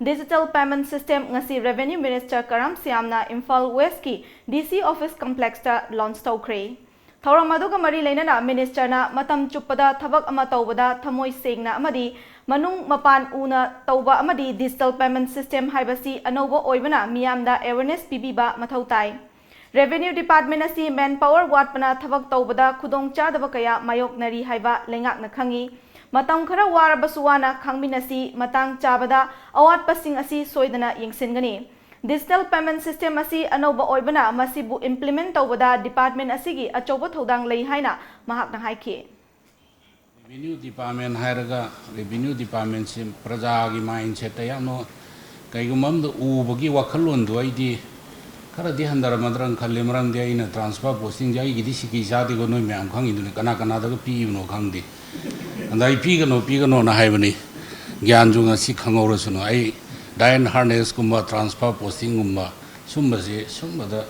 Digital Payment System ꯉꯁꯤ Revenue Minister ꯀꯔꯝ ꯁ꯭ꯌꯥꯝꯅ ꯏꯝꯐꯥꯜ Westꯀꯤ DC Office Complexꯇ launch ꯇꯧꯈ꯭ꯔꯦ꯫ ꯊꯧꯔꯝ ꯑꯗꯨꯒ ꯃꯔꯤ ꯂꯩꯅꯅ Ministerꯅ ꯃꯇꯝ ꯆꯨꯞꯄꯗ ꯊꯕꯛ ꯑꯃ ꯇꯧꯕꯗ ꯊꯃꯣꯏ ꯁꯦꯡꯅ ꯑꯃꯗꯤ ꯃꯅꯨꯡ ꯃꯄꯥꯟ ꯎꯅ ꯇꯧꯕ ꯑꯃꯗꯤ Digital Payment System ꯍꯥꯏꯕꯁꯤ ꯑꯅꯧꯕ ꯑꯣꯏꯕꯅ ꯃꯤꯌꯥꯝꯗ awareness ꯄꯤꯕꯤꯕ ꯃꯊꯧ ꯇꯥꯏ꯫ Revenue Department ꯑꯁꯤ manpower ꯋꯥꯠꯄꯅ ꯊꯕꯛ ꯇꯧꯕꯗ ꯈꯨꯗꯣꯡꯆꯥꯗꯕ ꯀꯌꯥ ꯃꯥꯌꯣꯛꯅꯔꯤ ꯍꯥꯏꯕ ꯂꯩꯉꯥꯛꯅ ꯈꯪꯏ꯫ ꯃꯇꯝ ꯈꯔ ꯋꯥꯔꯕꯁꯨ ꯋꯥꯅ ꯈꯥꯡꯃꯤꯟꯅꯁꯤ, ꯃꯇꯥꯡ ꯆꯥꯕꯗ ꯑꯋꯥꯠꯄꯁꯤꯡ ꯑꯁꯤ ꯁꯣꯏꯗꯅ ꯌꯦꯡꯁꯤꯟꯒꯅꯤ꯫ Digital Payment System ꯑꯁꯤ ꯑꯅꯧꯕ ꯑꯣꯏꯕꯅ ꯃꯁꯤꯕꯨ implement ꯇꯧꯕꯗ department ꯑꯁꯤꯒꯤ ꯑꯆꯧꯕ ꯊꯧꯗꯥꯡ ꯂꯩ ꯍꯥꯏꯅ ꯃꯍꯥꯛꯅ ꯍꯥꯏꯈꯤ꯫ Revenue Department ꯍꯥꯏꯔꯒ Revenue Departmentꯁꯤ ꯄ꯭ꯔꯖꯥꯒꯤ mindsetꯇ ꯌꯥꯝꯅ ꯀꯩꯒꯨꯝꯕ ꯑꯃꯗ ꯎꯕꯒꯤ ꯋꯥꯈꯜꯂꯣꯟꯗꯣ ꯑꯩꯗꯤ ꯈꯔꯗꯤ ꯍꯟꯊꯔꯝꯃꯗ꯭ꯔꯅ ꯈꯜꯂꯤ꯫ ꯃꯔꯝꯗꯤ ꯑꯩꯅ transfer postingꯁꯦ ꯑꯩꯒꯤꯗꯤ ꯁꯤꯀꯤ ꯆꯥꯗꯦꯀꯣ, ꯅꯣꯏ ꯃꯌꯥꯝ ꯈꯪꯉꯤꯗꯨꯅꯤ ꯀꯅꯥ ꯀꯅꯥꯗꯒ ꯄꯤꯕꯅꯣ ꯈꯪꯗꯦ꯫ ꯑꯗ ꯑꯩ ꯄꯤꯒꯅꯣ ꯄꯤꯒꯅꯣꯅ ꯍꯥꯏꯕꯅꯤ꯫ ꯒ꯭ꯌꯥꯟꯁꯨ ꯉꯁꯤ ꯈꯪꯍꯧꯔꯁꯅꯨ꯫ ꯑꯩ die and hardnessꯀꯨꯝꯕ transfer postingꯒꯨꯝꯕ ꯁꯨꯝꯕꯁꯦ ꯁꯨꯝꯕꯗ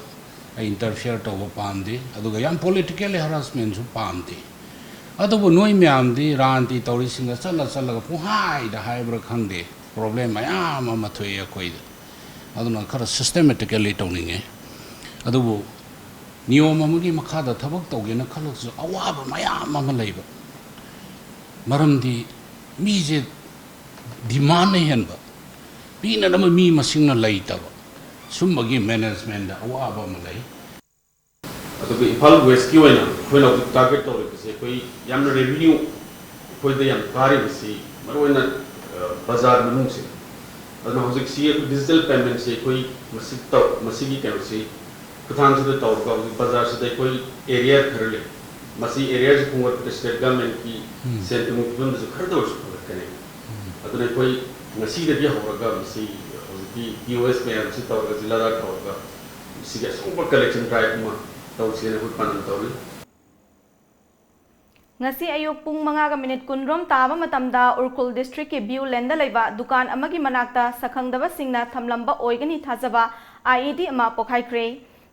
ꯑꯩ interfere ꯇꯧꯕ ꯄꯥꯝꯗꯦ꯫ ꯑꯗꯨꯒ ꯌꯥꯝ politically harassmentꯁꯨ ꯄꯥꯝꯗꯦ꯫ ꯑꯗꯨꯕꯨ ꯅꯣꯏ ꯃꯌꯥꯝꯗꯤ ꯔꯥꯟꯇꯤ ꯇꯧꯔꯤꯁꯤꯡꯗ ꯆꯠꯂ ꯆꯠꯂꯒ ꯄꯨꯡꯍꯥꯏꯗ ꯍꯥꯏꯕ꯭ꯔꯥ ꯈꯪꯗꯦ, problem ꯃꯌꯥꯝ ꯑꯃ ꯊꯣꯛꯑꯦ ꯑꯩꯈꯣꯏꯗ꯫ ꯑꯗꯨꯅ ꯈꯔ systematically ꯇꯧꯅꯤꯡꯉꯦ꯫ ꯑꯗꯨꯕꯨ ꯅꯤꯌꯣꯝ ꯑꯃꯒꯤ ꯃꯈꯥꯗ ꯊꯕꯛ ꯇꯧꯒꯦꯅ ꯈꯜꯂꯁꯨ ꯑꯋꯥꯕ ꯃꯌꯥꯝ ꯑꯃ ꯂꯩꯕ꯫ ꯃꯔꯝꯗꯤ ꯃꯤꯁꯦ demandꯅ ꯍꯦꯟꯕ, ꯄꯤꯅꯅꯕ ꯃꯤ ꯃꯁꯤꯡꯅ ꯂꯩꯇꯕ, ꯁꯨꯝꯕꯒꯤ managementꯗ ꯑꯋꯥꯕ ꯑꯃ ꯂꯩ꯫ ꯑꯗꯨꯒ ꯏꯝꯐꯥꯜ Westꯀꯤ ꯑꯣꯏꯅ ꯑꯩꯈꯣꯏꯅ ꯍꯧꯖꯤꯛ target ꯇꯧꯔꯤꯕꯁꯤ ꯑꯩꯈꯣꯏ ꯌꯥꯝꯅ revenue ꯑꯩꯈꯣꯏꯗ ꯌꯥꯝ ꯀꯥꯔꯤꯕꯁꯤ ꯃꯔꯨꯑꯣꯏꯅ, ꯑ, ꯕꯖꯥꯔ ꯃꯅꯨꯡꯁꯦ꯫ ꯑꯗꯨꯅ ꯍꯧꯖꯤꯛꯁꯤ ꯑꯩꯈꯣꯏ digital paymentꯁꯦ ꯑꯩꯈꯣꯏ ꯃꯁꯤ ꯇꯧ-, ꯃꯁꯤꯒꯤ ꯀꯩꯅꯣꯁꯤ ꯈꯨꯠꯊꯥꯡꯁꯤꯗ ꯇꯧꯔꯒ ꯍꯧꯖꯤꯛ ꯕꯖꯥꯔꯁꯤꯗ ꯑꯩꯈꯣꯏ area ꯈꯔ ꯂꯩ꯫ ꯃꯁꯤ ꯑꯦꯔꯤꯌꯥꯁꯤ ꯈꯣꯝꯒꯠꯄꯗ ꯁ꯭ꯇꯦꯠ ꯒꯚꯔꯟꯃꯦꯟꯠꯀꯤ ꯎꯝ꯫ ꯁꯦꯟ ꯊꯨꯝꯒꯤ ꯐꯤꯕꯝꯗꯁꯨ ꯈꯔꯗ ꯑꯣꯏꯔꯁꯨ ꯐꯒꯠꯀꯅꯤ꯫ ꯎꯝ꯫ ꯑꯗꯨꯅ ꯑꯩꯈꯣꯏ ꯉꯁꯤꯗꯒꯤ ꯍꯧꯔꯒ ꯃꯁꯤ ꯍꯧꯖꯤꯛꯀꯤ ꯄꯤ ꯑꯣ ꯑꯦꯁ ꯃꯌꯥꯝꯁꯤ ꯇꯧꯔꯒ ꯖꯤꯜꯂꯥꯗ ꯇꯧꯔꯒ ꯁꯤꯒꯤ ꯑꯆꯧꯕ ꯀꯂꯦꯛꯁꯟ ꯗ꯭ꯔꯥꯏꯚ ꯑꯃ ꯇꯧꯁꯦꯅ ꯑꯩꯈꯣꯏ ꯄꯥꯟꯗꯝ ꯇꯧꯔꯤ꯫ ꯉꯁꯤ ꯑꯌꯨꯛ ꯄꯨꯡ ꯃꯉꯥꯒ ꯃꯤꯅꯤꯠ ꯀꯨꯟꯔꯣꯝ ꯇꯥꯕ ꯃꯇꯝꯗ ꯎꯈ꯭ꯔꯨꯜ ꯗꯤꯁꯇ꯭ꯔꯤꯛꯀꯤ ꯕꯤꯌꯨ ꯂꯦꯟꯗ ꯂꯩꯕ ꯗꯨꯀꯥꯟ ꯑꯃꯒꯤ ꯃꯅꯥꯛꯇ ꯁꯛꯈꯪꯗꯕꯁꯤꯡꯅ ꯊꯝꯂꯝꯕ ꯑꯣꯏꯒꯅꯤ ꯊꯥꯖꯕ ꯑꯥꯏ ꯏ ꯗꯤ ꯑꯃ ꯄꯣꯈꯥꯏꯈ꯭ꯔꯦ꯫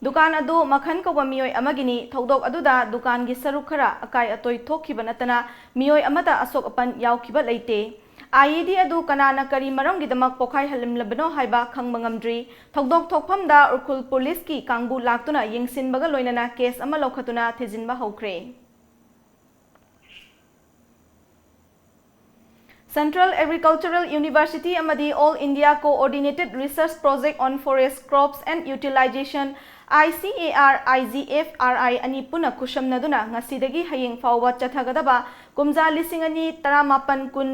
ꯗꯨꯀꯥꯟ ꯑꯗꯨ ꯃꯈꯟ ꯀꯧꯕ ꯃꯤꯑꯣꯏ ꯑꯃꯒꯤꯅꯤ꯫ ꯊꯧꯗꯣꯛ ꯑꯗꯨꯗ ꯗꯨꯀꯥꯟꯒꯤ ꯁꯔꯨꯛ ꯈꯔ ꯑꯀꯥꯏ ꯑꯇꯣꯏ ꯊꯣꯛꯈꯤꯕ ꯅꯠꯇꯅ ꯃꯤꯑꯣꯏ ꯑꯃꯠꯇ ꯑꯁꯣꯛ ꯑꯄꯟ ꯌꯥꯎꯈꯤꯕ ꯂꯩꯇꯦ꯫ ꯑꯥꯏ ꯏ ꯗꯤ ꯑꯗꯨ ꯀꯅꯥꯅ ꯀꯔꯤ ꯃꯔꯝꯒꯤꯗꯃꯛ ꯄꯣꯈꯥꯏꯍꯜꯂꯝꯂꯕꯅꯣ ꯍꯥꯏꯕ ꯈꯪꯕ ꯉꯝꯗ꯭ꯔꯤ꯫ ꯊꯧꯗꯣꯛ ꯊꯣꯛꯐꯝꯗ ꯎꯈ꯭ꯔꯨꯜ ꯄꯨꯂꯤꯁꯀꯤ ꯀꯥꯡꯕꯨ ꯂꯥꯛꯇꯨꯅ ꯌꯦꯡꯁꯤꯟꯕꯒ ꯂꯣꯏꯅꯅ ꯀꯦꯁ ꯑꯃ ꯂꯧꯈꯠꯇꯨꯅ ꯊꯤꯖꯤꯟꯕ ꯍꯧꯈ꯭ꯔꯦ꯫ Central Agricultural University ꯑꯃꯗꯤ All India Coordinated Research Project on Forest Crops and Utilization, I C A R I G F R I, ꯑꯅꯤ ꯄꯨꯟꯅ ꯈꯨꯠꯁꯝꯅꯗꯨꯅ ꯉꯁꯤꯗꯒꯤ ꯍꯌꯦꯡ ꯐꯥꯎꯕ ꯆꯠꯊꯒꯗꯕ ꯀꯨꯝꯖꯥ ꯂꯤꯁꯤꯡ ꯑꯅꯤ ꯇꯔꯥꯃꯥꯄꯟ ꯀꯨꯟ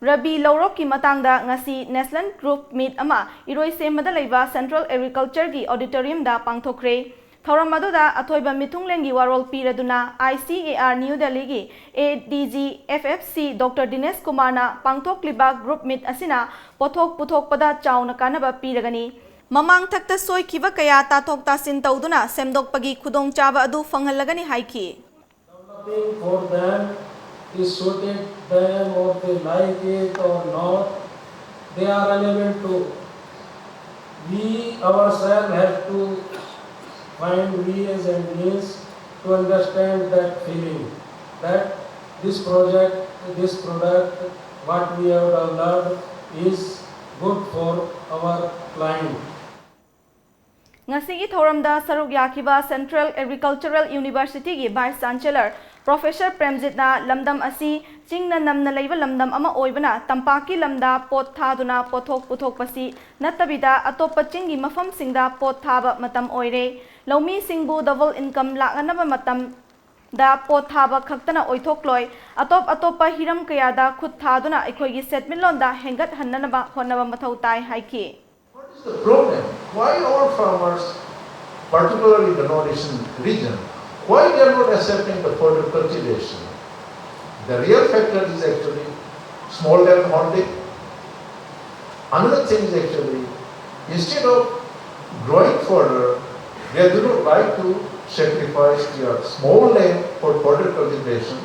ꯔꯕꯤ ꯂꯧꯔꯣꯛꯀꯤ ꯃꯇꯥꯡꯗ ꯉꯁꯤ National Group Meet ꯑꯃ ꯏꯔꯣꯏꯁꯦꯝꯕꯗ ꯂꯩꯕ Central Agricultureꯒꯤ auditoriumꯗ ꯄꯥꯡꯊꯣꯛꯈ꯭ꯔꯦ꯫ ꯊꯧꯔꯝ ꯑꯗꯨꯗ ꯑꯊꯣꯏꯕ ꯃꯤꯊꯨꯡꯂꯦꯟꯒꯤ ꯋꯥꯔꯣꯜ ꯄꯤꯔꯗꯨꯅ I C A R New Delhiꯒꯤ A D G F F C Doctor ꯗꯤꯅꯦꯁ ꯀꯨꯃꯥꯔꯅ ꯄꯥꯡꯊꯣꯛꯂꯤꯕ group meet ꯑꯁꯤꯅ ꯄꯣꯠꯊꯣꯛ ꯄꯨꯊꯣꯛꯄꯗ ꯆꯥꯎꯅ ꯀꯥꯟꯅꯕ ꯄꯤꯔꯒꯅꯤ꯫ ꯃꯃꯥꯡꯊꯛꯇ ꯁꯣꯏꯈꯤꯕ ꯀꯌꯥ ꯇꯥꯊꯣꯛ ꯇꯥꯁꯤꯟ ꯇꯧꯗꯨꯅ ꯁꯦꯝꯗꯣꯛꯄꯒꯤ ꯈꯨꯗꯣꯡꯆꯥꯕ ꯑꯗꯨ ꯐꯪꯍꯜꯂꯒꯅꯤ ꯍꯥꯏꯈꯤ꯫ Developing for them is suited them or they like it or not, they are unable to. We ourselves have to find ways and means to understand that feeling, that this project, this product, what we have developed is good for our client. ꯉꯁꯤꯒꯤ ꯊꯧꯔꯝꯗ ꯁꯔꯨꯛ ꯌꯥꯈꯤꯕ Central Agricultural Universityꯒꯤ Vice Chancellor Professor ꯄ꯭ꯔꯦꯝꯖꯤꯠꯅ ꯂꯝꯗꯝ ꯑꯁꯤ ꯆꯤꯡꯅ ꯅꯝꯅ ꯂꯩꯕ ꯂꯝꯗꯝ ꯑꯃ ꯑꯣꯏꯕꯅ ꯇꯝꯄꯥꯛꯀꯤ ꯂꯝꯗ ꯄꯣꯠ ꯊꯥꯗꯨꯅ ꯄꯣꯠꯊꯣꯛ ꯄꯨꯊꯣꯛꯄꯁꯤ ꯅꯠꯇꯕꯤꯗ ꯑꯇꯣꯞꯄ ꯆꯤꯡꯒꯤ ꯃꯐꯝꯁꯤꯡꯗ ꯄꯣꯠ ꯊꯥꯕ ꯃꯇꯝ ꯑꯣꯏꯔꯦ꯫ ꯂꯧꯃꯤꯁꯤꯡꯕꯨ double income ꯂꯥꯛꯅꯅꯕ ꯃꯇꯝꯗ ꯄꯣꯠ ꯊꯥꯕ ꯈꯛꯇꯅ ꯑꯣꯏꯊꯣꯛꯂꯣꯏ꯫ ꯑꯇꯣꯞ ꯑꯇꯣꯞꯄ ꯍꯤꯔꯝ ꯀꯌꯥꯗ ꯈꯨꯠ ꯊꯥꯗꯨꯅ ꯑꯩꯈꯣꯏꯒꯤ ꯁꯦꯟꯃꯤꯠꯂꯣꯟꯗ ꯍꯦꯟꯒꯠꯍꯟꯅꯅꯕ ꯍꯣꯠꯅꯕ ꯃꯊꯧ ꯇꯥꯏ ꯍꯥꯏꯈꯤ꯫ What is the problem? Why our farmers, particularly the northeastern region, Why they are not accepting the fodder cultivation? The real factor is actually small land holding. Another thing is actually, instead of growing fodder, they do not like to sacrifice their small land for fodder cultivation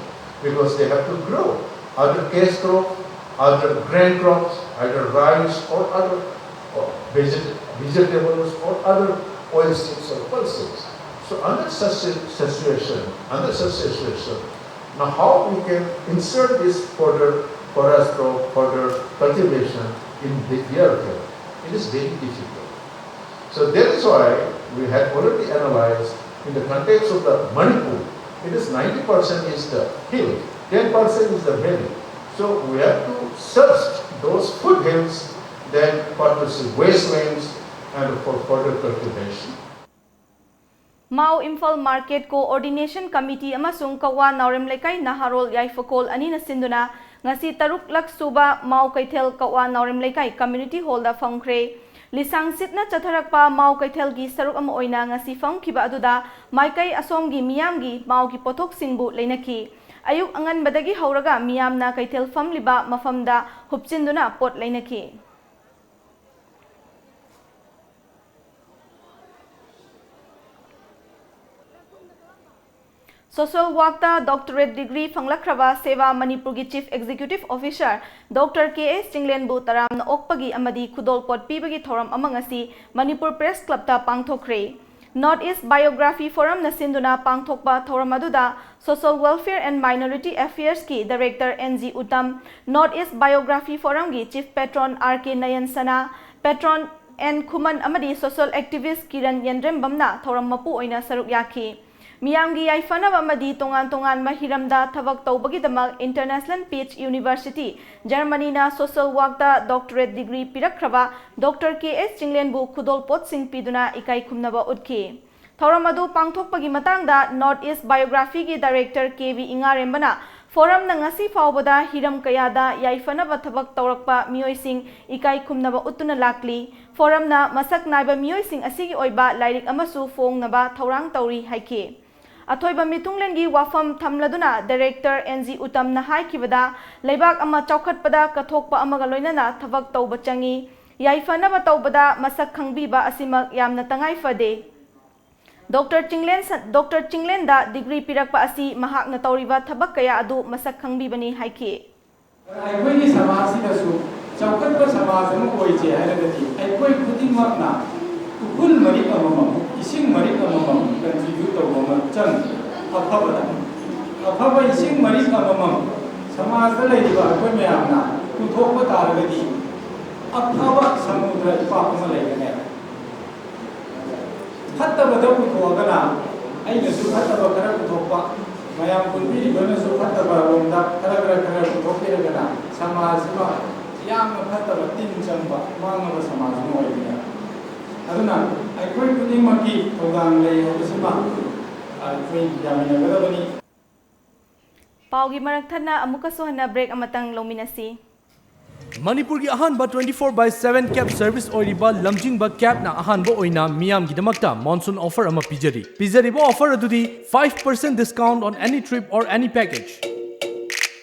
because they have to grow other cash crop, other grain crops, either rice or other uh, veget- vegetables or other oilseeds or pulses. So under such a situation, under such situation, now how we can insert this fodder, forest crop, fodder cultivation in the year? It is very difficult. So that is why we had already analyzed in the context of the Manipur, it is ninety percent is the hill, ten percent is the valley. So we have to search those foothills, then partition wastelands and for further cultivation. Mao Imphal Market Coordination Committee ꯑꯃꯁꯨꯡ ꯀꯛꯋꯥ ꯅꯥꯎꯔꯦꯝ ꯂꯩꯀꯥꯏ ꯅꯍꯥꯔꯣꯜ ꯌꯥꯏꯐꯈꯣꯜ ꯑꯅꯤꯅ ꯁꯤꯟꯗꯨꯅ ꯉꯁꯤ ꯇꯔꯨꯛꯂꯛ ꯁꯨꯕ ꯃꯥꯎ ꯀꯩꯊꯦꯜ ꯀꯛꯋꯥ ꯅꯥꯎꯔꯦꯝ ꯂꯩꯀꯥꯏ Community Hallꯗ ꯐꯝꯈ꯭ꯔꯦ꯫ ꯂꯤꯁꯥꯡ ꯁꯤꯠꯅ ꯆꯠꯊꯔꯛꯄ ꯃꯥꯎ ꯀꯩꯊꯦꯜꯒꯤ ꯁꯔꯨꯛ ꯑꯃ ꯑꯣꯏꯅ ꯉꯁꯤ ꯐꯝꯈꯤꯕ ꯑꯗꯨꯗ ꯃꯥꯏꯀꯩ ꯑꯁꯣꯝꯒꯤ ꯃꯤꯌꯥꯝꯒꯤ ꯃꯥꯎꯒꯤ ꯄꯣꯠꯊꯣꯛꯁꯤꯡꯕꯨ ꯂꯩꯅꯈꯤ꯫ ꯑꯌꯨꯛ ꯑꯉꯟꯕꯗꯒꯤ ꯍꯧꯔꯒ ꯃꯤꯌꯥꯝꯅ ꯀꯩꯊꯦꯜ ꯐꯝꯂꯤꯕ ꯃꯐꯝꯗ ꯍꯨꯞꯆꯤꯟꯗꯨꯅ ꯄꯣꯠ ꯂꯩꯅꯈꯤ꯫ Social Workꯇ Doctorate Degree ꯐꯪꯂꯛꯈ꯭ꯔꯕ ꯁꯦꯕꯥ ꯃꯅꯤꯄꯨꯔꯒꯤ Chief Executive Officer Doctor ꯀꯦ ꯑꯦꯁ ꯆꯤꯡꯂꯦꯟꯕꯨ ꯇꯔꯥꯝꯅ ꯑꯣꯛꯄꯒꯤ ꯑꯃꯗꯤ ꯈꯨꯗꯣꯜꯄꯣꯠ ꯄꯤꯕꯒꯤ ꯊꯧꯔꯝ ꯑꯃ ꯉꯁꯤ Manipur Press Clubꯇ ꯄꯥꯡꯊꯣꯛꯈ꯭ꯔꯦ꯫ North East Biography Forumꯅ ꯁꯤꯟꯗꯨꯅ ꯄꯥꯡꯊꯣꯛꯄ ꯊꯧꯔꯝ ꯑꯗꯨꯗ Social Welfare and Minority Affairsꯀꯤ Director N G Uttam, North East Biography Forumꯒꯤ Chief Patron R K Nayan Sana, Patron and ꯈꯨꯃꯟ ꯑꯃꯗꯤ Social Activist ꯀꯤꯔꯟ ꯌꯦꯟꯗ꯭ꯔꯦꯝꯕꯝꯅ ꯊꯧꯔꯝ ꯃꯄꯨ ꯑꯣꯏꯅ ꯁꯔꯨꯛ ꯌꯥꯈꯤ꯫ ꯃꯤꯌꯥꯝꯒꯤ ꯌꯥꯏꯐꯅꯕ ꯑꯃꯗꯤ ꯇꯣꯉꯥꯟ ꯇꯣꯉꯥꯟꯕ ꯍꯤꯔꯝꯗ ꯊꯕꯛ ꯇꯧꯕꯒꯤꯗꯃꯛ International Peace University, Germanyꯅ Social Workꯇ Doctorate Degree ꯄꯤꯔꯛꯈ꯭ꯔꯕ Doctor ꯀꯦ ꯑꯦꯁ ꯆꯤꯡꯂꯦꯟꯕꯨ ꯈꯨꯗꯣꯜꯄꯣꯠꯁꯤꯡ ꯄꯤꯗꯨꯅ ꯏꯀꯥꯏ ꯈꯨꯝꯅꯕ ꯎꯠꯈꯤ꯫ ꯊꯧꯔꯝ ꯑꯗꯨ ꯄꯥꯡꯊꯣꯛꯄꯒꯤ ꯃꯇꯥꯡꯗ North East Biographyꯒꯤ Director ꯀꯦ ꯚꯤ ꯏꯉꯥꯔꯦꯝꯕꯅ Forumꯅ ꯉꯁꯤ ꯐꯥꯎꯕꯗ ꯍꯤꯔꯝ ꯀꯌꯥꯗ ꯌꯥꯏꯐꯅꯕ ꯊꯕꯛ ꯇꯧꯔꯛꯄ ꯃꯤꯑꯣꯏꯁꯤꯡ ꯏꯀꯥꯏ ꯈꯨꯝꯅꯕ ꯎꯠꯇꯨꯅ ꯂꯥꯛꯂꯤ꯫ Forumꯅ ꯃꯁꯛ ꯅꯥꯏꯕ ꯃꯤꯑꯣꯏꯁꯤꯡ ꯑꯁꯤꯒꯤ ꯑꯣꯏꯕ ꯂꯥꯏꯔꯤꯛ ꯑꯃꯁꯨ ꯐꯣꯡꯅꯕ ꯊꯧꯔꯥꯡ ꯇꯧꯔꯤ ꯍꯥꯏꯈꯤ꯫ ꯑꯊꯣꯏꯕ ꯃꯤꯊꯨꯡꯂꯦꯟꯒꯤ ꯋꯥꯐꯝ ꯊꯝꯂꯗꯨꯅ Director N G ꯎꯇꯝꯅ ꯍꯥꯏꯈꯤꯕꯗ, ꯂꯩꯕꯥꯛ ꯑꯃ ꯆꯥꯎꯈꯠꯄꯗ ꯀꯠꯊꯣꯛꯄ ꯑꯃꯒ ꯂꯣꯏꯅꯅ ꯊꯕꯛ ꯇꯧꯕ ꯆꯪꯏ꯫ ꯌꯥꯏꯐꯅꯕ ꯇꯧꯕꯗ ꯃꯁꯛ ꯈꯪꯕꯤꯕ ꯑꯁꯤꯃꯛ ꯌꯥꯝꯅ ꯇꯉꯥꯏ ꯐꯗꯦ꯫ ꯗꯣꯛꯇꯔ ꯆꯤꯡꯂꯦꯟ ꯁ-, ꯗꯣꯛꯇꯔ ꯆꯤꯡꯂꯦꯟꯗ ꯗꯤꯒ꯭ꯔꯤ ꯄꯤꯔꯛꯄ ꯑꯁꯤ ꯃꯍꯥꯛꯅ ꯇꯧꯔꯤꯕ ꯊꯕꯛ ꯀꯌꯥ ꯑꯗꯨ ꯃꯁꯛ ꯈꯪꯕꯤꯕꯅꯤ ꯍꯥꯏꯈꯤ꯫ ꯑꯩꯈꯣꯏꯒꯤ ꯁꯃꯥꯖꯁꯤꯗꯁꯨ ꯆꯥꯎꯈꯠꯄ ꯁꯃꯥꯖ ꯑꯃ ꯑꯣꯏꯁꯦ ꯍꯥꯏꯔꯒꯗꯤ ꯑꯩꯈꯣꯏ ꯈꯨꯗꯤꯡꯃꯛꯅ ꯎꯐꯨꯜ ꯃꯔꯤꯛ ꯑꯃꯃꯝ, ꯏꯁꯤꯡ ꯃꯔꯤꯛ ꯑꯃꯃꯝ contribute ꯇꯧꯕ ꯑꯃ ꯆꯪꯉꯤ꯫ ꯑꯐꯕꯗ ꯑꯐꯕ ꯏꯁꯤꯡ ꯃꯔꯤꯛ ꯑꯃꯃꯝ ꯁꯃꯥꯖꯗ ꯂꯩꯔꯤꯕ ꯑꯩꯈꯣꯏ ꯃꯌꯥꯝꯅ ꯄꯨꯊꯣꯛꯄ ꯇꯥꯔꯒꯗꯤ ꯑꯐꯕ ꯁꯃꯨꯗ꯭ꯔ ꯏꯄꯥꯛ ꯑꯃ ꯂꯩꯒꯅꯤ꯫ ꯐꯠꯇꯕꯗ ꯄꯨꯊꯣꯛꯑꯒꯅ ꯑꯩꯅꯁꯨ ꯐꯠꯇꯕ ꯈꯔ ꯄꯨꯊꯣꯛꯄ, ꯃꯌꯥꯝ ꯄꯨꯟꯕꯤꯔꯤꯕꯅꯁꯨ ꯐꯠꯇꯕ ꯔꯣꯝꯗ ꯈꯔ ꯈꯔ ꯈꯔ ꯄꯨꯊꯣꯛꯄꯤꯔꯒꯅ ꯁꯃꯥꯖꯁꯤꯃ ꯌꯥꯝꯅ ꯐꯠꯇꯕ ꯇꯤꯟ ꯆꯪꯕ ꯃꯥꯡꯉꯕ ꯁꯃꯥꯖ ꯑꯃ ꯑꯣꯏꯒꯅꯤ꯫ ꯑꯗꯨꯅ ꯑꯩꯈꯣꯏ ꯈꯨꯗꯤꯡꯃꯛꯀꯤ ꯊꯧꯗꯥꯡ ꯂꯩ ꯍꯥꯏꯕꯁꯤꯃ ꯑꯩꯈꯣꯏ ꯌꯥꯃꯤꯟꯅꯒꯗꯕꯅꯤ꯫ ꯄꯥꯎꯒꯤ ꯃꯔꯛ ꯊꯠꯅ ꯑꯃꯨꯛꯀꯁꯨ ꯍꯟꯅ break ꯑꯃꯇꯪ ꯂꯧꯃꯤꯟꯅꯁꯤ꯫ ꯃꯅꯤꯄꯨꯔꯒꯤ ꯑꯍꯥꯟꯕ twenty four by seven cab service ꯑꯣꯏꯔꯤꯕ ꯂꯝꯖꯤꯡꯕ cabꯅ ꯑꯍꯥꯟꯕ ꯑꯣꯏꯅ ꯃꯤꯌꯥꯝꯒꯤꯗꯃꯛꯇ monsoon offer ꯑꯃ ꯄꯤꯖꯔꯤ꯫ ꯄꯤꯖꯔꯤꯕ offer ꯑꯗꯨꯗꯤ five percent discount on any trip or any package꯫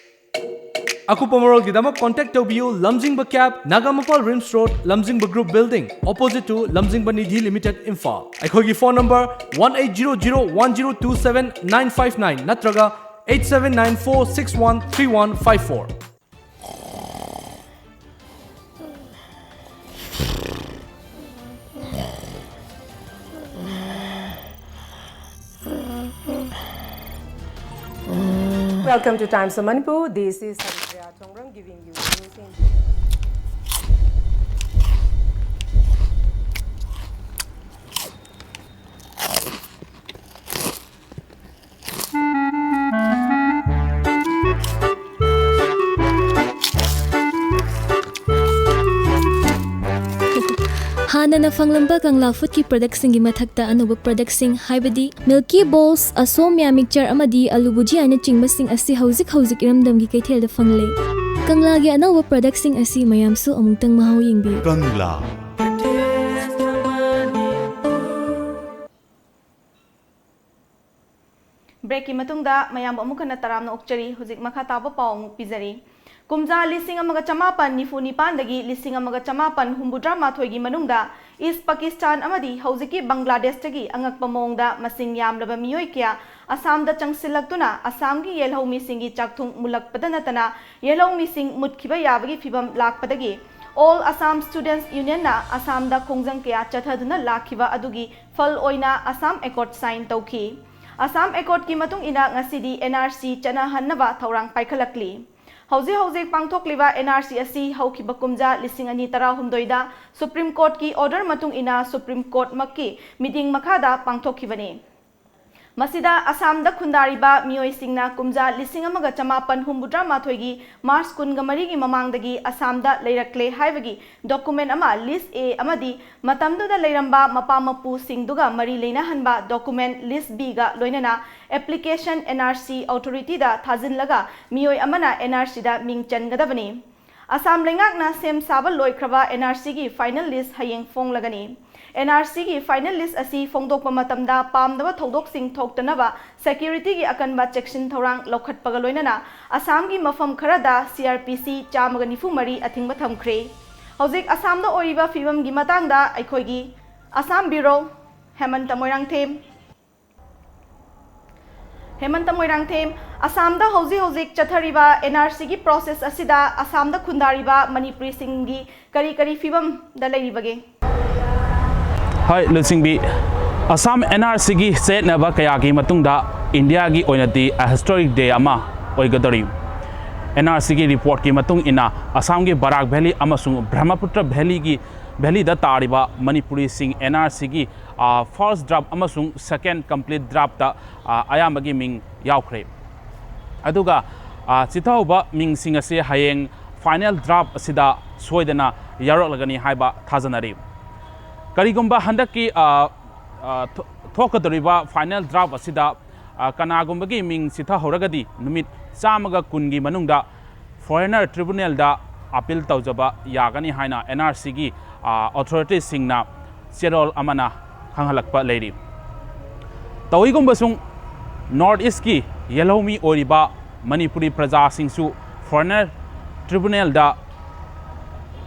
ꯑꯀꯨꯞꯄ ꯃꯔꯣꯜꯒꯤꯗꯃꯛ contact ꯇꯧꯕꯤꯌꯨ ꯂꯝꯖꯤꯡꯕ cab, ꯅꯥꯒꯥꯃꯄꯥꯜ Rims Road, ꯂꯝꯖꯤꯡꯕ Group Building, opposite to ꯂꯝꯖꯤꯡꯕ ꯅꯤꯙꯤ Limited, ꯏꯝꯐꯥꯜ꯫ ꯑꯩꯈꯣꯏꯒꯤ phone number one eight zero zero one zero two seven nine five nine ꯅꯠꯇ꯭ꯔꯒ eight seven nine four six one three one five four꯫ Welcome to Times of Manipur. This is Haripriya Chongrum giving you news in ꯍꯥꯟꯅꯅ ꯐꯪꯂꯝꯕ ꯀꯪꯂꯥ ꯐꯨꯗꯀꯤ productꯁꯤꯡꯒꯤ ꯃꯊꯛꯇ ꯑꯅꯧꯕ productꯁꯤꯡ, ꯍꯥꯏꯕꯗꯤ Milky Balls, ꯑꯁꯣꯝꯌꯥ mixture ꯑꯃꯗꯤ ꯑꯂꯨ ꯕꯨꯖꯤꯌꯥꯅꯆꯤꯡꯕꯁꯤꯡ ꯑꯁꯤ ꯍꯧꯖꯤꯛ ꯍꯧꯖꯤꯛ ꯏꯔꯝꯗꯝꯒꯤ ꯀꯩꯊꯦꯜꯗ ꯐꯪꯂꯦ꯫ ꯀꯪꯂꯥꯒꯤ ꯑꯅꯧꯕ productꯁꯤꯡ ꯑꯁꯤ ꯃꯌꯥꯝꯁꯨ ꯑꯃꯨꯛꯇꯪ ꯃꯍꯥꯎ ꯌꯦꯡꯕꯤꯌꯨ꯫ ꯀꯪꯂꯥ꯫ ꯕ꯭ꯔꯦꯛꯀꯤ ꯃꯇꯨꯡꯗ ꯃꯌꯥꯝꯕꯨ ꯑꯃꯨꯛ ꯍꯟꯅ ꯇꯔꯥꯝꯅ ꯑꯣꯛꯆꯔꯤ꯫ ꯍꯧꯖꯤꯛ ꯃꯈꯥ ꯇꯥꯕ ꯄꯥꯎ ꯑꯃꯨꯛ ꯄꯤꯖꯔꯤ꯫ ꯀꯨꯝꯖꯥ ꯂꯤꯁꯤꯡ ꯑꯃꯒ ꯆꯃꯥꯄꯟ ꯅꯤꯐꯨ ꯅꯤꯄꯥꯟꯗꯒꯤ ꯂꯤꯁꯤꯡ ꯑꯃꯒ ꯆꯃꯥꯄꯟ ꯍꯨꯝꯐꯨꯇꯔꯥ ꯃꯥꯊꯣꯏꯒꯤ ꯃꯅꯨꯡꯗ ꯏꯁ ꯄꯥꯀꯤꯁꯇꯥꯟ ꯑꯃꯗꯤ ꯍꯧꯖꯤꯛꯀꯤ ꯕꯪꯒ꯭ꯂꯥꯗꯦꯁꯇꯒꯤ ꯑꯉꯛꯄ ꯃꯑꯣꯡꯗ ꯃꯁꯤꯡ ꯌꯥꯝꯂꯕ ꯃꯤꯑꯣꯏ ꯀꯌꯥ ꯑꯁꯥꯝꯗ ꯆꯪꯁꯤꯜꯂꯛꯇꯨꯅ ꯑꯁꯥꯝꯒꯤ ꯌꯦꯜꯍꯧꯃꯤꯁꯤꯡꯒꯤ ꯆꯥꯛꯊꯨꯡ ꯃꯨꯜꯂꯛꯄꯗ ꯅꯠꯇꯅ ꯌꯦꯜꯍꯧꯃꯤꯁꯤꯡ ꯃꯨꯠꯈꯤꯕ ꯌꯥꯕꯒꯤ ꯐꯤꯕꯝ ꯂꯥꯛꯄꯗꯒꯤ All Assam Students Unionꯅ ꯑꯁꯥꯝꯗ ꯈꯣꯡꯖꯪ ꯀꯌꯥ ꯆꯠꯊꯗꯨꯅ ꯂꯥꯛꯈꯤꯕ ꯑꯗꯨꯒꯤ ꯐꯜ ꯑꯣꯏꯅ ꯑꯁꯥꯝ ꯑꯦꯀꯣꯔꯗ ꯁꯥꯏꯟ ꯇꯧꯈꯤ꯫ ꯑꯁꯥꯝ ꯑꯦꯀꯣꯔꯗꯀꯤ ꯃꯇꯨꯡ ꯏꯟꯅ ꯉꯁꯤꯗꯤ N R C ꯆꯠꯅꯍꯟꯅꯕ ꯊꯧꯔꯥꯡ ꯄꯥꯏꯈꯠꯂꯛꯂꯤ꯫ ꯍꯧꯖꯤꯛ ꯍꯧꯖꯤꯛ ꯄꯥꯡꯊꯣꯛꯂꯤꯕ N R C ꯑꯁꯤ ꯍꯧꯈꯤꯕ ꯀꯨꯝꯖꯥ ꯂꯤꯁꯤꯡ ꯑꯅꯤ ꯇꯔꯥꯍꯨꯝꯗꯣꯏꯗ ꯁꯨꯄ꯭ꯔꯤꯝ ꯀꯣꯔꯠꯀꯤ ꯑꯣꯔꯗꯔ ꯃꯇꯨꯡ ꯏꯟꯅ ꯁꯨꯄ꯭ꯔꯤꯝ ꯀꯣꯔꯠꯃꯛꯀꯤ ꯃꯤꯠꯌꯦꯡ ꯃꯈꯥꯗ ꯄꯥꯡꯊꯣꯛꯈꯤꯕꯅꯤ꯫ ꯃꯁꯤꯗ ꯑꯁꯥꯝꯗ ꯈꯨꯟꯗꯥꯔꯤꯕ ꯃꯤꯑꯣꯏꯁꯤꯡꯅ ꯀꯨꯝꯖꯥ ꯂꯤꯁꯤꯡ ꯑꯃꯒ ꯆꯃꯥꯄꯟ ꯍꯨꯝꯐꯨꯇꯔꯥ ꯃꯥꯊꯣꯏꯒꯤ ꯃꯥꯔꯆ ꯀꯨꯟꯒ ꯃꯔꯤꯒꯤ ꯃꯃꯥꯡꯗꯒꯤ ꯑꯁꯥꯝꯗ ꯂꯩꯔꯛꯂꯦ ꯍꯥꯏꯕꯒꯤ ꯗꯣꯀꯨꯃꯦꯟ ꯑꯃ ꯂꯤꯁ A ꯑꯃꯗꯤ ꯃꯇꯝꯗꯨꯗ ꯂꯩꯔꯝꯕ ꯃꯄꯥ ꯃꯄꯨꯁꯤꯡꯗꯨꯒ ꯃꯔꯤ ꯂꯩꯅꯍꯟꯕ ꯗꯣꯀꯨꯃꯦꯟ ꯂꯤꯁ Bꯒ ꯂꯣꯏꯅꯅ ꯑꯦꯄ꯭ꯂꯤꯀꯦꯁꯟ N R C ꯑꯣꯊꯣꯔꯤꯇꯤꯗ ꯊꯥꯖꯤꯜꯂꯒ ꯃꯤꯑꯣꯏ ꯑꯃꯅ N R Cꯗ ꯃꯤꯡ ꯆꯟꯒꯗꯕꯅꯤ꯫ ꯑꯁꯥꯝ ꯂꯩꯉꯥꯛꯅ ꯁꯦꯝ ꯁꯥꯕ ꯂꯣꯏꯈ꯭ꯔꯕ N R Cꯒꯤ ꯐꯥꯏꯅꯦꯜ ꯂꯤꯁ ꯍꯌꯦꯡ ꯐꯣꯡꯂꯒꯅꯤ꯫ N R Cꯒꯤ ꯐꯥꯏꯅꯦꯜ ꯂꯤꯁ ꯑꯁꯤ ꯐꯣꯡꯗꯣꯛꯄ ꯃꯇꯝꯗ ꯄꯥꯝꯗꯕ ꯊꯧꯗꯣꯛꯁꯤꯡ ꯊꯣꯛꯇꯅꯕ ꯁꯦꯀ꯭ꯌꯨꯔꯤꯇꯤꯒꯤ ꯑꯀꯟꯕ ꯆꯦꯛꯁꯤꯟ ꯊꯧꯔꯥꯡ ꯂꯧꯈꯠꯄꯒ ꯂꯣꯏꯅꯅ ꯑꯁꯥꯝꯒꯤ ꯃꯐꯝ ꯈꯔꯗ C R P C ꯆꯥꯝꯃꯒ ꯅꯤꯐꯨ ꯃꯔꯤ ꯑꯊꯤꯡꯕ ꯊꯝꯈ꯭ꯔꯦ꯫ ꯍꯧꯖꯤꯛ ꯑꯁꯥꯝꯗ ꯑꯣꯏꯔꯤꯕ ꯐꯤꯕꯝꯒꯤ ꯃꯇꯥꯡꯗ ꯑꯩꯈꯣꯏꯒꯤ ꯑꯁꯥꯝ ꯕ꯭ꯌꯨꯔꯣ ꯍꯦꯃꯟꯇ ꯃꯣꯏꯔꯥꯡꯊꯦꯝ꯫ ꯍꯦꯃꯟꯇ ꯃꯣꯏꯔꯥꯡꯊꯦꯝ, ꯑꯁꯥꯝꯗ ꯍꯧꯖꯤꯛ ꯍꯧꯖꯤꯛ ꯆꯠꯊꯔꯤꯕ N R Cꯒꯤ ꯄ꯭ꯔꯣꯁꯦꯁ ꯑꯁꯤꯗ ꯑꯁꯥꯝꯗ ꯈꯨꯟꯗꯥꯔꯤꯕ ꯃꯅꯤꯄꯨꯔꯤꯁꯤꯡꯒꯤ ꯀꯔꯤ ꯀꯔꯤ ꯐꯤꯕꯝꯗ ꯂꯩꯔꯤꯕꯒꯦ? ꯍꯣꯏ, ꯂꯨꯆꯤꯡꯕꯤ, ꯑꯁꯥꯝ N R Cꯒꯤ ꯆꯌꯦꯠꯅꯕ ꯀꯌꯥꯒꯤ ꯃꯇꯨꯡꯗ ꯏꯟꯗꯤꯌꯥꯒꯤ ꯑꯣꯏꯅꯗꯤ a historic day ꯑꯃ ꯑꯣꯏꯒꯗꯧꯔꯤ꯫ N R Cꯒꯤ ꯔꯤꯄꯣꯔꯠꯀꯤ ꯃꯇꯨꯡ ꯏꯟꯅ ꯑꯁꯥꯝꯒꯤ ꯕꯔꯥꯛ ꯚꯦꯂꯤ ꯑꯃꯁꯨꯡ ꯕ꯭ꯔꯍꯃꯄꯨꯇ꯭ꯔ ꯚꯦꯂꯤꯒꯤ, ꯚꯦꯂꯤꯗ ꯇꯥꯔꯤꯕ ꯃꯅꯤꯄꯨꯔꯤꯁꯤꯡ N R Cꯒꯤ, ꯑ, first draft ꯑꯃꯁꯨꯡ second complete draftꯇ, ꯑ, ꯑꯌꯥꯝꯕꯒꯤ ꯃꯤꯡ ꯌꯥꯎꯈ꯭ꯔꯦ꯫ ꯑꯗꯨꯒ, ꯑ, ꯆꯤꯊꯍꯧꯕ ꯃꯤꯡꯁꯤꯡ ꯑꯁꯤ ꯍꯌꯦꯡ final draft ꯑꯁꯤꯗ ꯁꯣꯏꯗꯅ ꯌꯥꯎꯔꯛꯂꯒꯅꯤ ꯍꯥꯏꯕ ꯊꯥꯖꯅꯔꯤ꯫ ꯀꯔꯤꯒꯨꯝꯕ ꯍꯟꯗꯛꯀꯤ, ꯑ, ꯑ, ꯊꯣ-, ꯊꯣꯛꯀꯗꯧꯔꯤꯕ final draft ꯑꯁꯤꯗ, ꯑ, ꯀꯅꯥꯒꯨꯝꯕꯒꯤ ꯃꯤꯡ ꯆꯤꯊꯍꯧꯔꯒꯗꯤ ꯅꯨꯃꯤꯠ ꯆꯥꯝꯃꯒ ꯀꯨꯟꯒꯤ ꯃꯅꯨꯡꯗ foreigner tribunalꯗ appeal ꯇꯧꯖꯕ ꯌꯥꯒꯅꯤ ꯍꯥꯏꯅ N R Cꯒꯤ, ꯑ, ꯑꯣꯊꯣꯔꯤꯇꯤꯁꯤꯡꯅ ꯆꯦꯔꯣꯜ ꯑꯃꯅ ꯈꯪꯍꯜꯂꯛꯄ ꯂꯩꯔꯤ꯫ ꯇꯧꯏꯒꯨꯝꯕꯁꯨꯡ ꯅꯣꯔꯠ ꯏꯁꯀꯤ ꯌꯦꯜꯍꯧꯃꯤ ꯑꯣꯏꯔꯤꯕ ꯃꯅꯤꯄꯨꯔꯤ ꯄ꯭ꯔꯖꯥꯁꯤꯡꯁꯨ ꯐꯣꯔꯦꯅꯔ ꯇ꯭ꯔꯤꯕꯨꯅꯦꯜꯗ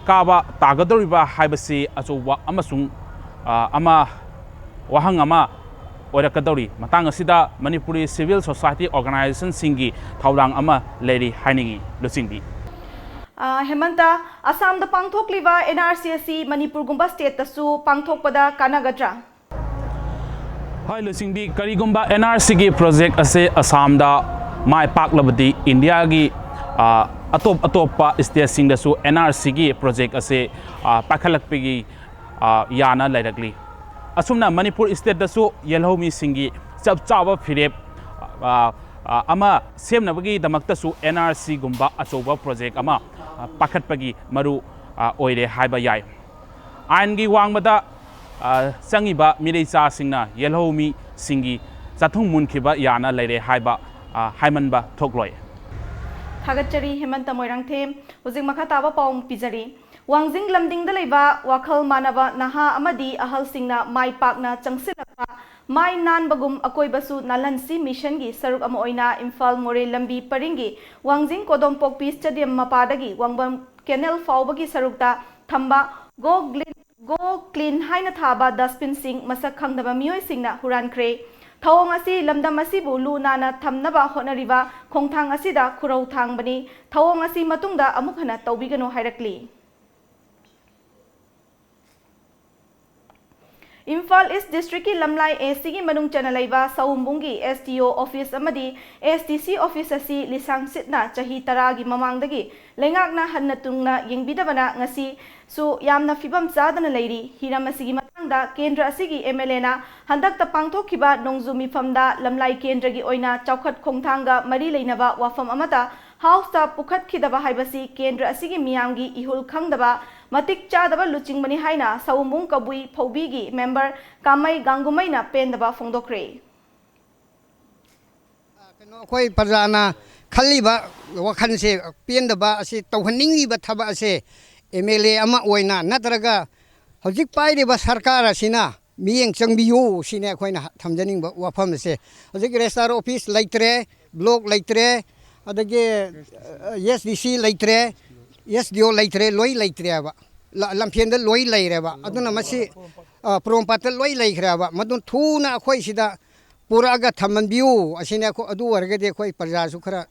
ꯀꯥꯕ ꯇꯥꯒꯗꯧꯔꯤꯕ ꯍꯥꯏꯕꯁꯤ ꯑꯆꯧꯕ ꯑꯃꯁꯨꯡ, ꯑ, ꯑꯃ, ꯋꯥꯍꯪ ꯑꯃ ꯑꯣꯏꯔꯛꯀꯗꯧꯔꯤ꯫ ꯃꯇꯥꯡ ꯑꯁꯤꯗ ꯃꯅꯤꯄꯨꯔꯤ ꯁꯤꯚꯤꯜ ꯁꯣꯁꯥꯏꯇꯤ ꯑꯣꯔꯒꯅꯥꯏꯖꯦꯁꯟꯁꯤꯡꯒꯤ ꯊꯧꯗꯥꯡ ꯑꯃ ꯂꯩꯔꯤ ꯍꯥꯏꯅꯤꯡꯏ꯫ ꯂꯨꯆꯤꯡꯕꯤ꯫ ꯑ, ꯍꯦꯃꯟꯇ, ꯑꯁꯥꯝꯗ ꯄꯥꯡꯊꯣꯛꯂꯤꯕ ꯑꯦꯟ ꯑꯥꯔ ꯁꯤ ꯑꯁꯤ ꯃꯅꯤꯄꯨꯔꯒꯨꯝꯕ ꯁ꯭ꯇꯦꯠꯇꯁꯨ ꯄꯥꯡꯊꯣꯛꯄꯗ ꯀꯥꯟꯅꯒꯗ꯭ꯔꯥ? ꯍꯣꯏ, ꯂꯨꯆꯤꯡꯕꯤ, ꯀꯔꯤꯒꯨꯝꯕ ꯑꯦꯟ ꯑꯥꯔ ꯁꯤꯒꯤ ꯄ꯭ꯔꯣꯖꯦꯛ ꯑꯁꯦ ꯑꯁꯥꯝꯗ ꯃꯥꯏ ꯄꯥꯛꯂꯕꯗꯤ ꯏꯟꯗꯤꯌꯥꯒꯤ, ꯑ, ꯑꯇꯣꯞ ꯑꯇꯣꯞꯄ ꯁ꯭ꯇꯦꯠꯁꯤꯡꯗꯁꯨ ꯑꯦꯟ ꯑꯥꯔ ꯁꯤꯒꯤ ꯄ꯭ꯔꯣꯖꯦꯛ ꯑꯁꯦ, ꯑ, ꯄꯥꯏꯈꯠꯂꯛꯄꯒꯤ, ꯑ, ꯌꯥꯅ ꯂꯩꯔꯛꯂꯤ꯫ ꯑꯁꯨꯝꯅ ꯃꯅꯤꯄꯨꯔ ꯁ꯭ꯇꯦꯠꯇꯁꯨ ꯌꯦꯜꯍꯧꯃꯤꯁꯤꯡꯒꯤ ꯆꯞ ꯆꯥꯕ ꯐꯤꯔꯦꯞ, ꯑ, ꯑ, ꯑꯃ ꯁꯦꯝꯅꯕꯒꯤꯗꯃꯛꯇꯁꯨ ꯑꯦꯟ ꯑꯥꯔ ꯁꯤꯒꯨꯝꯕ ꯑꯆꯧꯕ ꯄ꯭ꯔꯣꯖꯦꯛ ꯑꯃ, ꯑ, ꯄꯥꯏꯈꯠꯄꯒꯤ ꯃꯔꯨ, ꯑ, ꯑꯣꯏꯔꯦ ꯍꯥꯏꯕ ꯌꯥꯏ꯫ ꯑꯥꯏꯟꯒꯤ ꯋꯥꯡꯃꯗ, ꯑ, ꯆꯪꯉꯤꯕ ꯃꯤꯔꯩꯆꯥꯁꯤꯡꯅ ꯌꯦꯜꯍꯧꯃꯤꯁꯤꯡꯒꯤ ꯆꯥꯊꯨꯡ ꯃꯨꯟꯈꯤꯕ ꯌꯥꯅ ꯂꯩꯔꯦ ꯍꯥꯏꯕ, ꯑ, ꯍꯥꯏꯃꯟꯕ ꯊꯣꯛꯂꯣꯏ꯫ ꯊꯥꯒꯠꯆꯔꯤ ꯍꯦꯃꯟꯇ ꯃꯣꯏꯔꯥꯡꯊꯦꯝ꯫ ꯍꯧꯖꯤꯛ ꯃꯈꯥ ꯇꯥꯕ ꯄꯥꯎ ꯄꯤꯖꯔꯤ꯫ ꯋꯥꯡꯖꯤꯡ ꯂꯝꯗꯤꯡꯗ ꯂꯩꯕ ꯋꯥꯈꯜ ꯃꯥꯟꯅꯕ ꯅꯍꯥ ꯑꯃꯗꯤ ꯑꯍꯜꯁꯤꯡꯅ ꯃꯥꯏ ꯄꯥꯛꯅ ꯆꯪꯁꯤꯜꯂꯛꯄ ꯃꯥꯏ ꯅꯥꯟꯕꯒꯨꯝ ꯑꯀꯣꯏꯕꯁꯨ ꯅꯥꯜꯍꯟꯁꯤ ꯃꯤꯁꯟꯒꯤ ꯁꯔꯨꯛ ꯑꯃ ꯑꯣꯏꯅ ꯏꯝꯐꯥꯜ ꯃꯣꯔꯦ ꯂꯝꯕꯤ ꯄꯔꯤꯡꯒꯤ ꯋꯥꯡꯖꯤꯡ ꯀꯣꯗꯣꯝꯄꯣꯛꯄꯤ ꯁ꯭ꯇꯦꯗꯤꯌꯝ ꯃꯄꯥꯗꯒꯤ ꯋꯥꯡꯕꯝ ꯀꯦꯅꯦꯜ ꯐꯥꯎꯕꯒꯤ ꯁꯔꯨꯛꯇ ꯊꯝꯕ ꯒꯣ ꯒ꯭ꯂꯤꯟ, ꯒꯣ ꯀ꯭ꯂꯤꯟ ꯍꯥꯏꯅ ꯊꯥꯕ ꯗꯁꯕꯤꯟꯁꯤꯡ ꯃꯁꯛ ꯈꯪꯗꯕ ꯃꯤꯑꯣꯏꯁꯤꯡꯅ ꯍꯨꯔꯥꯟꯈ꯭ꯔꯦ꯫ ꯊꯧꯑꯣꯡ ꯑꯁꯤ ꯂꯝꯗꯝ ꯑꯁꯤꯕꯨ ꯂꯨ ꯅꯥꯟꯅ ꯊꯝꯅꯕ ꯍꯣꯠꯅꯔꯤꯕ ꯈꯣꯡꯊꯥꯡ ꯑꯁꯤꯗ ꯈꯨꯔꯧ ꯊꯥꯡꯕꯅꯤ꯫ ꯊꯧꯑꯣꯡ ꯑꯁꯤ ꯃꯇꯨꯡꯗ ꯑꯃꯨꯛ ꯍꯟꯅ ꯇꯧꯕꯤꯒꯅꯨ ꯍꯥꯏꯔꯛꯂꯤ꯫ ꯏꯝꯐꯥꯜ ꯏꯁ ꯗꯤꯁꯇ꯭ꯔꯤꯛꯀꯤ ꯂꯝꯂꯥꯏ ꯑꯦ ꯁꯤꯒꯤ ꯃꯅꯨꯡ ꯆꯟꯅ ꯂꯩꯕ ꯁꯑꯣꯝꯕꯨꯡꯒꯤ ꯑꯦꯁ ꯗꯤ ꯑꯣ ꯑꯣꯐꯤꯁ ꯑꯃꯗꯤ ꯑꯦꯁ ꯗꯤ ꯁꯤ ꯑꯣꯐꯤꯁ ꯑꯁꯤ ꯂꯤꯁꯥꯡ ꯁꯤꯠꯅ ꯆꯍꯤ ꯇꯔꯥꯒꯤ ꯃꯃꯥꯡꯗꯒꯤ ꯂꯩꯉꯥꯛꯅ ꯍꯟꯅ ꯇꯨꯡꯅ ꯌꯦꯡꯕꯤꯗꯕꯅ ꯉꯁꯤꯁꯨ ꯌꯥꯝꯅ ꯐꯤꯕꯝ ꯆꯥꯗꯅ ꯂꯩꯔꯤ꯫ ꯍꯤꯔꯝ ꯑꯁꯤꯒꯤ ꯃꯇꯥꯡꯗ ꯀꯦꯟꯗ꯭ꯔ ꯑꯁꯤꯒꯤ ꯑꯦꯝ ꯑꯦꯜ ꯑꯦꯅ ꯍꯟꯗꯛꯇ ꯄꯥꯡꯊꯣꯛꯈꯤꯕ ꯅꯣꯡꯖꯨ ꯃꯤꯐꯝꯗ ꯂꯝꯂꯥꯏ ꯀꯦꯟꯗ꯭ꯔꯒꯤ ꯑꯣꯏꯅ ꯆꯥꯎꯈꯠ ꯈꯣꯡꯊꯥꯡꯒ ꯃꯔꯤ ꯂꯩꯅꯕ ꯋꯥꯐꯝ ꯑꯃꯠꯇ ꯍꯥꯎꯁꯇ ꯄꯨꯈꯠꯈꯤꯗꯕ ꯍꯥꯏꯕꯁꯤ ꯀꯦꯟꯗ꯭ꯔ ꯑꯁꯤꯒꯤ ꯃꯤꯌꯥꯝꯒꯤ ꯏꯍꯨꯜ ꯈꯪꯗꯕ, ꯃꯇꯤꯛ ꯆꯥꯗꯕ ꯂꯨꯆꯤꯡꯕꯅꯤ ꯍꯥꯏꯅ ꯁꯑꯣꯝꯕꯨꯡ ꯀꯕꯨꯏ ꯐꯧꯕꯤꯒꯤ ꯃꯦꯝꯕꯔ ꯀꯥꯃꯩ ꯒꯥꯡꯒꯨꯃꯩꯅ ꯄꯦꯟꯗꯕ ꯐꯣꯡꯗꯣꯛꯈ꯭ꯔꯦ꯫ ꯀꯩꯅꯣ, ꯑꯩꯈꯣꯏ ꯄ꯭ꯔꯖꯥꯅ ꯈꯜꯂꯤꯕ ꯋꯥꯈꯜꯁꯦ, ꯄꯦꯟꯗꯕ ꯑꯁꯤ, ꯇꯧꯍꯟꯅꯤꯡꯉꯤꯕ ꯊꯕꯛ ꯑꯁꯦ ꯑꯦꯝ ꯑꯦꯜ ꯑꯦ ꯑꯃ ꯑꯣꯏꯅ ꯅꯠꯇ꯭ꯔꯒ ꯍꯧꯖꯤꯛ ꯄꯥꯏꯔꯤꯕ ꯁꯔꯀꯥꯔ ꯑꯁꯤꯅ ꯃꯤꯠꯌꯦꯡ ꯆꯪꯕꯤꯌꯨ ꯁꯤꯅꯦ ꯑꯩꯈꯣꯏꯅ ꯊꯝꯖꯅꯤꯡꯕ ꯋꯥꯐꯝ ꯑꯁꯦ꯫ ꯍꯧꯖꯤꯛ ꯔꯦꯖꯤꯁꯇ꯭ꯔꯥꯔ ꯑꯣꯐꯤꯁ ꯂꯩꯇ꯭ꯔꯦ, ꯕ꯭ꯂꯣꯛ ꯂꯩꯇ꯭ꯔꯦ, ꯑꯗꯒꯤ ꯑꯦꯁ ꯗꯤ ꯁꯤ ꯂꯩꯇ꯭ꯔꯦ, ꯑꯦꯁ ꯗꯤ ꯑꯣ ꯂꯩꯇ꯭ꯔꯦ, ꯂꯣꯏ ꯂꯩꯇ꯭ꯔꯦꯕ꯫ ꯂ- ꯂꯝꯐꯦꯟꯗ ꯂꯣꯏ ꯂꯩꯔꯦꯕ꯫ ꯑꯗꯨꯅ ꯃꯁꯤ, ꯑ, ꯄꯣꯔꯣꯝꯄꯥꯠꯇ ꯂꯣꯏ ꯂꯩꯈ꯭ꯔꯦꯕ꯫ ꯃꯗꯨ ꯊꯨꯅ ꯑꯩꯈꯣꯏ ꯁꯤꯗ ꯄꯨꯔꯛꯑꯒ ꯊꯝꯍꯟꯕꯤꯌꯨ ꯑꯁꯤꯅꯤ꯫ ꯑꯩꯈꯣꯏ ꯑꯗꯨ ꯑꯣꯏꯔꯒꯗꯤ ꯑꯩꯈꯣꯏ ꯄ꯭ꯔꯖꯥꯁꯨ ꯈꯔ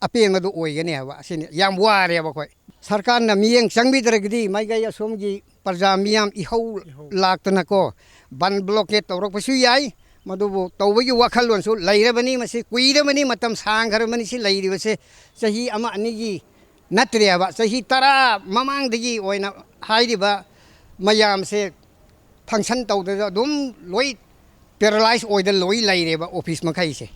ꯑꯄꯦꯟꯕꯗꯨ ꯑꯣꯏꯒꯅꯤ ꯍꯥꯏꯕ꯫ ꯑꯁꯤꯅꯤ ꯌꯥꯝ ꯋꯥꯔꯦꯕ ꯑꯩꯈꯣꯏ꯫ ꯁꯔꯀꯥꯔꯅ ꯃꯤꯠꯌꯦꯡ ꯆꯪꯕꯤꯗ꯭ꯔꯒꯗꯤ ꯃꯥꯏꯀꯩ ꯑꯁꯣꯝꯒꯤ ꯄ꯭ꯔꯖꯥ ꯃꯤꯌꯥꯝ ꯏꯍꯧ ꯂꯥꯛꯇꯅꯀꯣ ꯕꯟ ꯕ꯭ꯂꯣꯀꯦꯠ ꯇꯧꯔꯛꯄꯁꯨ ꯌꯥꯏ꯫ ꯃꯗꯨꯕꯨ ꯇꯧꯕꯒꯤ ꯋꯥꯈꯜꯂꯣꯟꯁꯨ ꯂꯩꯔꯕꯅꯤ꯫ ꯃꯁꯤ ꯀꯨꯏꯔꯕꯅꯤ, ꯃꯇꯝ ꯁꯥꯡꯈ꯭ꯔꯕꯅꯤ꯫ ꯁꯤ ꯂꯩꯔꯤꯕꯁꯦ ꯆꯍꯤ ꯑꯃ ꯑꯅꯤꯒꯤ ꯅꯠꯇ꯭ꯔꯦꯕ꯫ ꯆꯍꯤ ꯇꯔꯥ ꯃꯃꯥꯡꯗꯒꯤ ꯑꯣꯏꯅ ꯍꯥꯏꯔꯤꯕ ꯃꯌꯥꯝꯁꯦ function ꯇꯧꯗꯅ ꯑꯗꯨꯝ ꯂꯣꯏ paralyze ꯑꯣꯏꯗꯅ ꯂꯣꯏ ꯂꯩꯔꯦꯕ ꯑꯣꯐꯤꯁ ꯃꯈꯩꯁꯦ꯫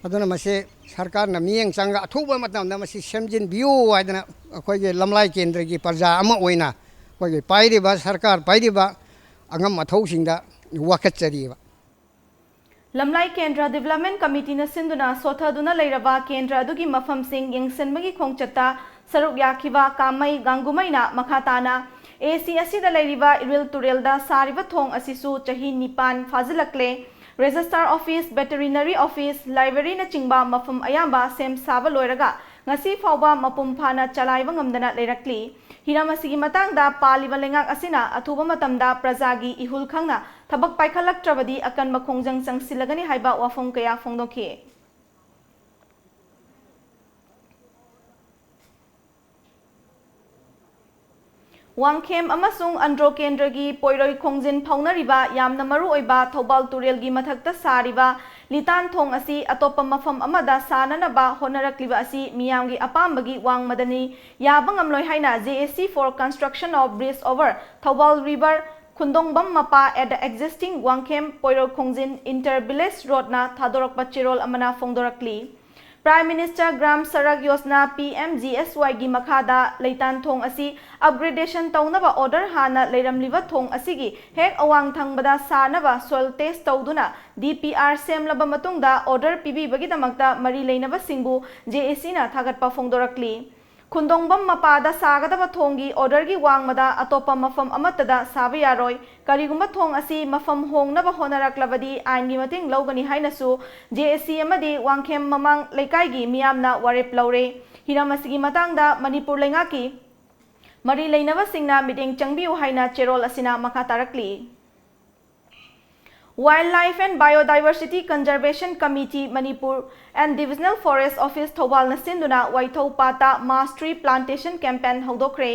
ꯑꯗꯨꯅ ꯃꯁꯤ ꯁꯔꯀꯥꯔꯅ ꯃꯤꯠꯌꯦꯡ ꯆꯪꯉꯒ ꯑꯊꯨꯕ ꯃꯇꯝꯗ ꯃꯁꯤ ꯁꯦꯝꯖꯤꯟꯕꯤꯌꯨ ꯍꯥꯏꯗꯅ ꯑꯩꯈꯣꯏꯒꯤ ꯂꯝꯂꯥꯏ ꯀꯦꯟꯗ꯭ꯔꯒꯤ ꯄ꯭ꯔꯖꯥ ꯑꯃ ꯑꯣꯏꯅ ꯑꯩꯈꯣꯏꯒꯤ ꯄꯥꯏꯔꯤꯕ ꯁꯔꯀꯥꯔ ꯄꯥꯏꯔꯤꯕ ꯑꯉꯝ ꯑꯊꯧꯁꯤꯡꯗ ꯋꯥꯀꯠꯆꯔꯤꯕ꯫ ꯂꯝꯂꯥꯏ ꯀꯦꯟꯗ꯭ꯔ ꯗꯤꯕꯦꯂꯞꯃꯦꯟ ꯀꯃꯤꯇꯤꯅ ꯁꯤꯟꯗꯨꯅ ꯁꯣꯊꯗꯨꯅ ꯂꯩꯔꯕ ꯀꯦꯟꯗ꯭ꯔ ꯑꯗꯨꯒꯤ ꯃꯐꯝꯁꯤꯡ ꯌꯦꯡꯁꯤꯟꯕꯒꯤ ꯈꯣꯡꯆꯠꯇ ꯁꯔꯨꯛ ꯌꯥꯈꯤꯕ ꯀꯥꯃꯩ ꯒꯥꯡꯒꯨꯃꯩꯅ ꯃꯈꯥ ꯇꯥꯅ, ꯑꯦ ꯁꯤ ꯑꯁꯤꯗ ꯂꯩꯔꯤꯕ ꯏꯔꯤꯜ ꯇꯨꯔꯦꯜꯗ ꯁꯥꯔꯤꯕ ꯊꯣꯡ ꯑꯁꯤꯁꯨ ꯆꯍꯤ ꯅꯤꯄꯥꯟ ꯐꯥꯖꯤꯜꯂꯛꯂꯦ꯫ ꯔꯦꯖꯤꯁꯇ꯭ꯔꯥꯔ ꯑꯣꯐꯤꯁ, ꯚꯦꯇꯦꯔꯤꯅꯔꯤ ꯑꯣꯐꯤꯁ, ꯂꯥꯏꯕ꯭ꯔꯦꯔꯤꯅꯆꯤꯡꯕ ꯃꯐꯝ ꯑꯌꯥꯝꯕ ꯁꯦꯝ ꯁꯥꯕ ꯂꯣꯏꯔꯒ ꯉꯁꯤ ꯐꯥꯎꯕ ꯃꯄꯨꯡ ꯐꯥꯅ ꯆꯂꯥꯏꯕ ꯉꯝꯗꯅ ꯂꯩꯔꯛꯂꯤ꯫ ꯍꯤꯔꯝ ꯑꯁꯤꯒꯤ ꯃꯇꯥꯡꯗ ꯄꯥꯜꯂꯤꯕ ꯂꯩꯉꯥꯛ ꯑꯁꯤꯅ ꯑꯊꯨꯕ ꯃꯇꯝꯗ ꯄ꯭ꯔꯖꯥꯒꯤ ꯏꯍꯨꯜ ꯈꯪꯅ ꯊꯕꯛ ꯄꯥꯏꯈꯠꯂꯛꯇ꯭ꯔꯕꯗꯤ ꯑꯀꯟꯕ ꯈꯣꯡꯖꯪ ꯆꯪꯁꯤꯜꯂꯒꯅꯤ ꯍꯥꯏꯕ ꯋꯥꯐꯝ ꯀꯌꯥ ꯐꯣꯡꯗꯣꯛꯈꯤ꯫ ꯋꯥꯡꯈꯦꯝ ꯑꯃꯁꯨꯡ ꯑꯟꯗ꯭ꯔꯣ ꯀꯦꯟꯗ꯭ꯔꯒꯤ ꯄꯣꯏꯔꯣꯏ ꯈꯣꯡꯖꯤꯟ ꯐꯥꯎꯅꯔꯤꯕ ꯌꯥꯝꯅ ꯃꯔꯨꯑꯣꯏꯕ ꯊꯧꯕꯥꯜ ꯇꯨꯔꯦꯜꯒꯤ ꯃꯊꯛꯇ ꯁꯥꯔꯤꯕ ꯂꯤꯇꯥꯟ ꯊꯣꯡ ꯑꯁꯤ ꯑꯇꯣꯞꯄ ꯃꯐꯝ ꯑꯃꯗ ꯁꯥꯅꯅꯕ ꯍꯣꯠꯅꯔꯛꯂꯤꯕ ꯑꯁꯤ ꯃꯤꯌꯥꯝꯒꯤ ꯑꯄꯥꯝꯕꯒꯤ ꯋꯥꯡꯃꯗꯅꯤ꯫ ꯌꯥꯕ ꯉꯝꯂꯣꯏ ꯍꯥꯏꯅ J A C for Construction of Bridge over Thoubal River, ꯈꯨꯟꯗꯣꯡꯕꯝ ꯃꯄꯥ at the existing Wangkhem ꯄꯣꯏꯔꯣꯏ ꯈꯣꯡꯖꯤꯟ inter village roadꯅ ꯊꯥꯗꯣꯔꯛꯄ ꯆꯦꯔꯣꯜ ꯑꯃꯅ ꯐꯣꯡꯗꯣꯔꯛꯂꯤ꯫ Prime Minister Gram Sadak Yojana, P M G S Y ꯒꯤ ꯃꯈꯥꯗ ꯂꯩꯇꯥꯟ ꯊꯣꯡ ꯑꯁꯤ upgradation ꯇꯧꯅꯕ order ꯍꯥꯟꯅ ꯂꯩꯔꯝꯂꯤꯕ ꯊꯣꯡ ꯑꯁꯤꯒꯤ ꯍꯦꯛ ꯑꯋꯥꯡ ꯊꯪꯕꯗ ꯁꯥꯅꯕ soil test ꯇꯧꯗꯨꯅ D P R ꯁꯦꯝꯂꯕ ꯃꯇꯨꯡꯗ order ꯄꯤꯕꯤꯕꯒꯤꯗꯃꯛꯇ ꯃꯔꯤ ꯂꯩꯅꯕꯁꯤꯡꯕꯨ J A C ꯅ ꯊꯥꯒꯠꯄ ꯐꯣꯡꯗꯣꯔꯛꯂꯤ꯫ ꯈꯨꯟꯗꯣꯡꯕꯝ ꯃꯄꯥꯗ ꯁꯥꯒꯗꯕ ꯊꯣꯡꯒꯤ orderꯒꯤ ꯋꯥꯡꯃꯗ ꯑꯇꯣꯞꯄ ꯃꯐꯝ ꯑꯃꯠꯇꯗ ꯁꯥꯕ ꯌꯥꯔꯣꯏ꯫ ꯀꯔꯤꯒꯨꯝꯕ ꯊꯣꯡ ꯑꯁꯤ ꯃꯐꯝ ꯍꯣꯡꯅꯕ ꯍꯣꯠꯅꯔꯛꯂꯕꯗꯤ ꯑꯥꯏꯟꯒꯤ ꯃꯇꯦꯡ ꯂꯧꯒꯅꯤ ꯍꯥꯏꯅꯁꯨ J A C ꯑꯃꯗꯤ ꯋꯥꯡꯈꯦꯝ ꯃꯃꯥꯡ ꯂꯩꯀꯥꯏꯒꯤ ꯃꯤꯌꯥꯝꯅ ꯋꯥꯔꯦꯞ ꯂꯧꯔꯦ꯫ ꯍꯤꯔꯝ ꯑꯁꯤꯒꯤ ꯃꯇꯥꯡꯗ ꯃꯅꯤꯄꯨꯔ ꯂꯩꯉꯥꯛꯀꯤ ꯃꯔꯤ ꯂꯩꯅꯕꯁꯤꯡꯅ ꯃꯤꯠꯌꯦꯡ ꯆꯪꯕꯤꯌꯨ ꯍꯥꯏꯅ ꯆꯦꯔꯣꯜ ꯑꯁꯤꯅ ꯃꯈꯥ ꯇꯥꯔꯛꯂꯤ꯫ Wildlife and Biodiversity Conservation Committee Manipur and Divisional Forest Office ꯊꯧꯕꯥꯜꯅ ꯁꯤꯟꯗꯨꯅ ꯋꯥꯏꯊꯧ ꯄꯥꯠꯇ mass tree plantation campaign ꯍꯧꯗꯣꯛꯈ꯭ꯔꯦ꯫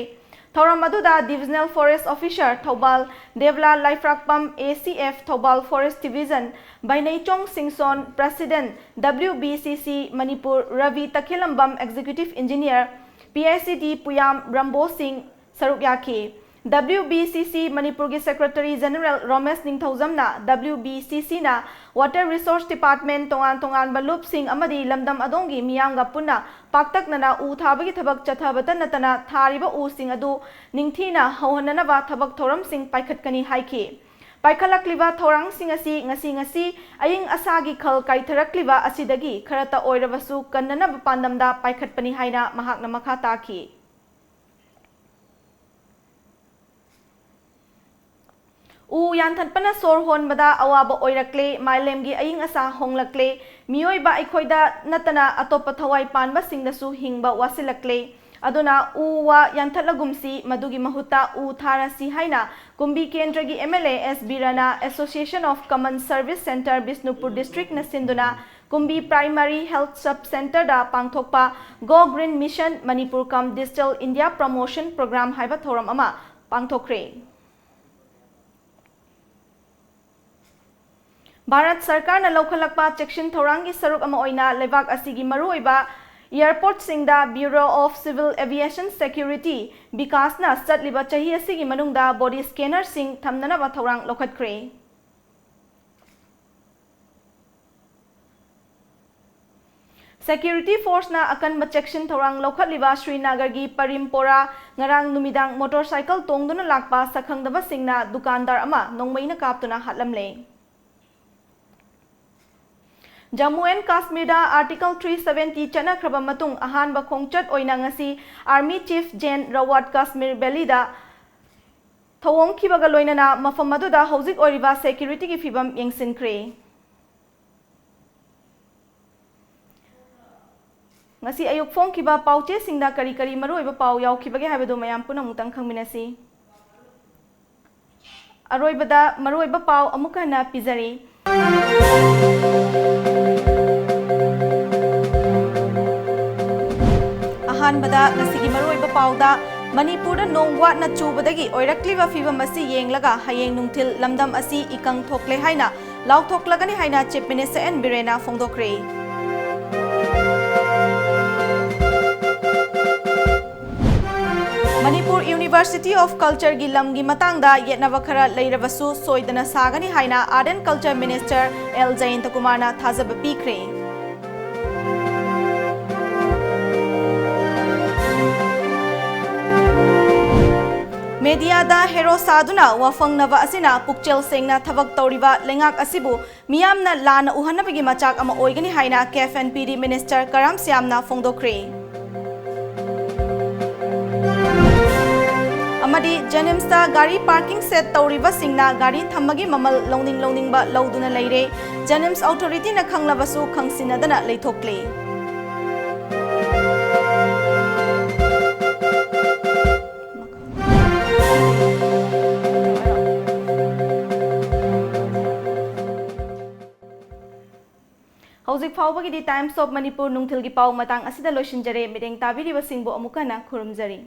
ꯊꯧꯔꯝ ꯑꯗꯨꯗ Divisional Forest Officer Thoubal ꯗꯦꯕꯂꯥ ꯂꯥꯏꯐ꯭ꯔꯥꯛꯄꯝ, A C F Thoubal Forest Division ꯚꯩꯅꯩꯆꯣꯡ ꯁꯤꯡꯁꯣꯟ, President W B C C Manipur Ravi ꯇꯈꯦꯂꯝꯕꯝ, Executive Engineer P I C D ꯄꯨꯌꯥꯝ ꯔꯝꯕꯣ ꯁꯤꯡ ꯁꯔꯨꯛ ꯌꯥꯈꯤ꯫ W B C C ꯃꯅꯤꯄꯨꯔꯒꯤ Secretary General ꯔꯣꯃꯦꯁ ꯅꯤꯡꯊꯧꯖꯝꯅ W B C Cꯅ Water Resource Department, ꯇꯣꯉꯥꯟ ꯇꯣꯉꯥꯟꯕ ꯂꯨꯞꯁꯤꯡ ꯑꯃꯗꯤ ꯂꯝꯗꯝ ꯑꯗꯣꯝꯒꯤ ꯃꯤꯌꯥꯝꯒ ꯄꯨꯟꯅ ꯄꯥꯛꯇꯛꯅꯅ ꯎ ꯊꯥꯕꯒꯤ ꯊꯕꯛ ꯆꯠꯊꯕꯇ ꯅꯠꯇꯅ ꯊꯥꯔꯤꯕ ꯎꯁꯤꯡ ꯑꯗꯨ ꯅꯤꯡꯊꯤꯅ ꯍꯧꯍꯟꯅꯅꯕ ꯊꯕꯛ ꯊꯧꯔꯝꯁꯤꯡ ꯄꯥꯏꯈꯠꯀꯅꯤ ꯍꯥꯏꯈꯤ꯫ ꯄꯥꯏꯈꯠꯂꯛꯂꯤꯕ ꯊꯧꯔꯥꯡꯁꯤꯡ ꯑꯁꯤ ꯉꯁꯤ ꯉꯁꯤ ꯑꯏꯪ ꯑꯁꯥꯒꯤ ꯈꯜ ꯀꯥꯏꯊꯔꯛꯂꯤꯕ ꯑꯁꯤꯗꯒꯤ ꯈꯔꯇ ꯑꯣꯏꯔꯕꯁꯨ ꯀꯟꯅꯅꯕ ꯄꯥꯟꯗꯝꯗ ꯄꯥꯏꯈꯠꯄꯅꯤ ꯍꯥꯏꯅ ꯃꯍꯥꯛꯅ ꯃꯈꯥ ꯇꯥꯈꯤ꯫ ꯎ ꯌꯥꯟꯊꯠꯄꯅ ꯁꯣꯔ ꯍꯣꯟꯕꯗ ꯑꯋꯥꯕ ꯑꯣꯏꯔꯛꯂꯦ, ꯃꯥꯂꯦꯝꯒꯤ ꯑꯏꯪ ꯑꯁꯥ ꯍꯣꯡꯂꯛꯂꯦ, ꯃꯤꯑꯣꯏꯕ ꯑꯩꯈꯣꯏꯗ ꯅꯠꯇꯅ ꯑꯇꯣꯞꯄ ꯊꯋꯥꯏ ꯄꯥꯟꯕꯁꯤꯡꯗꯁꯨ ꯍꯤꯡꯕ ꯋꯥꯁꯤꯜꯂꯛꯂꯦ꯫ ꯑꯗꯨꯅ ꯎ ꯋꯥ ꯌꯥꯟꯊꯠꯂꯒꯨꯝꯁꯤ, ꯃꯗꯨꯒꯤ ꯃꯍꯨꯠꯇ ꯎ ꯊꯥꯔꯁꯤ ꯍꯥꯏꯅ ꯀꯨꯝꯕꯤ ꯀꯦꯟꯗ꯭ꯔꯒꯤ M L A S Birana, Association of Common Service Centre Bishnupur Districtꯅ ꯁꯤꯟꯗꯨꯅ ꯀꯨꯝꯕꯤ Primary Health Sub Centreꯗ ꯄꯥꯡꯊꯣꯛꯄ Go Green Mission Manipur cum Digital India Promotion Programme ꯍꯥꯏꯕ ꯊꯧꯔꯝ ꯑꯃ ꯄꯥꯡꯊꯣꯛꯈ꯭ꯔꯦ꯫ ꯚꯥꯔꯠ ꯁꯔꯀꯥꯔꯅ ꯂꯧꯈꯠꯂꯛꯄ ꯆꯦꯛꯁꯤꯟ ꯊꯧꯔꯥꯡꯒꯤ ꯁꯔꯨꯛ ꯑꯃ ꯑꯣꯏꯅ ꯂꯩꯕꯥꯛ ꯑꯁꯤꯒꯤ ꯃꯔꯨꯑꯣꯏꯕ airportꯁꯤꯡꯗ Bureau of Civil Aviation Security, BICASꯅ ꯆꯠꯂꯤꯕ ꯆꯍꯤ ꯑꯁꯤꯒꯤ ꯃꯅꯨꯡꯗ body scannerꯁꯤꯡ ꯊꯝꯅꯅꯕ ꯊꯧꯔꯥꯡ ꯂꯧꯈꯠꯈ꯭ꯔꯦ꯫ Security forceꯅ ꯑꯀꯟꯕ ꯆꯦꯛꯁꯤꯟ ꯊꯧꯔꯥꯡ ꯂꯧꯈꯠꯂꯤꯕ ꯁ꯭ꯔꯤꯅꯒꯔꯒꯤ ꯄꯔꯤꯝꯄꯣꯔꯥ ꯉꯔꯥꯡ ꯅꯨꯃꯤꯗꯥꯡ motorcycle ꯇꯣꯡꯗꯨꯅ ꯂꯥꯛꯄ ꯁꯛꯈꯪꯗꯕꯁꯤꯡꯅ ꯗꯨꯀꯥꯟꯗꯥꯔ ꯑꯃ ꯅꯣꯡꯃꯩꯅ ꯀꯥꯞꯇꯨꯅ ꯍꯥꯠꯂꯝꯂꯦ꯫ ꯖꯝꯃꯨ ꯑꯦꯟ ꯀꯥꯁꯃꯤꯔꯗ Article three seventy ꯆꯠꯅꯈ꯭ꯔꯕ ꯃꯇꯨꯡ ꯑꯍꯥꯟꯕ ꯈꯣꯡꯆꯠ ꯑꯣꯏꯅ ꯉꯁꯤ Army Chief Gen Rawat Kashmir Valleyꯗ ꯊꯧꯑꯣꯡꯈꯤꯕꯒ ꯂꯣꯏꯅꯅ ꯃꯐꯝ ꯑꯗꯨꯗ ꯍꯧꯖꯤꯛ ꯑꯣꯏꯔꯤꯕ securityꯒꯤ ꯐꯤꯕꯝ ꯌꯦꯡꯁꯤꯟꯈ꯭ꯔꯦ꯫ ꯉꯁꯤ ꯑꯌꯨꯛ ꯐꯣꯡꯈꯤꯕ ꯄꯥꯎꯆꯦꯁꯤꯡꯗ ꯀꯔꯤ ꯀꯔꯤ ꯃꯔꯨꯑꯣꯏꯕ ꯄꯥꯎ ꯌꯥꯎꯈꯤꯕꯒꯦ ꯍꯥꯏꯕꯗꯨ ꯃꯌꯥꯝ ꯄꯨꯟꯅ ꯑꯃꯨꯛꯇꯪ ꯈꯪꯃꯤꯟꯅꯁꯤ꯫ ꯑꯔꯣꯏꯕꯗ ꯃꯔꯨꯑꯣꯏꯕ ꯄꯥꯎ ꯑꯃꯨꯛꯀ ꯍꯟꯅ ꯄꯤꯖꯔꯤ꯫ ꯑꯍꯥꯟꯕꯗ ꯉꯁꯤꯒꯤ ꯃꯔꯨꯑꯣꯏꯕ ꯄꯥꯎꯗ, ꯃꯅꯤꯄꯨꯔꯗ ꯅꯣꯡ ꯋꯥꯠꯅ ꯆꯨꯕꯗꯒꯤ ꯑꯣꯏꯔꯛꯂꯤꯕ ꯐꯤꯕꯝ ꯑꯁꯤ ꯌꯦꯡꯂꯒ ꯍꯌꯦꯡ ꯅꯨꯡꯊꯤꯜ ꯂꯝꯗꯝ ꯑꯁꯤ ꯏꯀꯪ ꯊꯣꯛꯂꯦ ꯍꯥꯏꯅ ꯂꯥꯎꯊꯣꯛꯂꯒꯅꯤ ꯍꯥꯏꯅ Chief Minister N ꯕꯤꯔꯦꯟꯅ ꯐꯣꯡꯗꯣꯛꯈ꯭ꯔꯦ꯫ Manipur University of Cultureꯒꯤ ꯂꯝꯒꯤ ꯃꯇꯥꯡꯗ ꯌꯦꯠꯅꯕ ꯈꯔ ꯂꯩꯔꯕꯁꯨ ꯁꯣꯏꯗꯅ ꯁꯥꯒꯅꯤ ꯍꯥꯏꯅ Art and Culture Minister L ꯖꯌꯟꯇꯀꯨꯃꯥꯔꯅ ꯊꯥꯖꯕ ꯄꯤꯈ꯭ꯔꯦ꯫ Mediaꯗ hero ꯁꯥꯗꯨꯅ ꯋꯥꯐꯪꯅꯕ ꯑꯁꯤꯅ ꯄꯨꯛꯆꯦꯜ ꯁꯦꯡꯅ ꯊꯕꯛ ꯇꯧꯔꯤꯕ ꯂꯩꯉꯥꯛ ꯑꯁꯤꯕꯨ ꯃꯤꯌꯥꯝꯅ ꯂꯥꯟꯅ ꯎꯍꯟꯅꯕꯒꯤ ꯃꯆꯥꯛ ꯑꯃ ꯑꯣꯏꯒꯅꯤ ꯍꯥꯏꯅ CAF and PD Minister ꯀꯔꯥꯝ ꯁ꯭ꯌꯥꯝꯅ ꯐꯣꯡꯗꯣꯛꯈ꯭ꯔꯦ꯫ ꯑꯃꯗꯤ JNIMSꯇ ꯒꯥꯔꯤ parking shed ꯇꯧꯔꯤꯕꯁꯤꯡꯅ ꯒꯥꯔꯤ ꯊꯝꯕꯒꯤ ꯃꯃꯜ ꯂꯧꯅꯤꯡ ꯂꯧꯅꯤꯡꯕ ꯂꯧꯗꯨꯅ ꯂꯩꯔꯦ꯫ JNIMS authorityꯅ ꯈꯪꯂꯕꯁꯨ ꯈꯪꯁꯤꯟꯅꯗꯅ ꯂꯩꯊꯣꯛꯂꯦ꯫ ꯍꯧꯖꯤꯛ ꯐꯥꯎꯕꯒꯤꯗꯤ Times of Manipur ꯅꯨꯡꯊꯤꯜꯒꯤ ꯄꯥꯎ ꯃꯇꯥꯡ ꯑꯁꯤꯗ ꯂꯣꯏꯁꯤꯟꯖꯔꯦ꯫ ꯃꯤꯠꯌꯦꯡ ꯇꯥꯕꯤꯔꯤꯕꯁꯤꯡꯕꯨ ꯑꯃꯨꯛ ꯍꯟꯅ ꯈꯨꯔꯨꯝꯖꯔꯤ꯫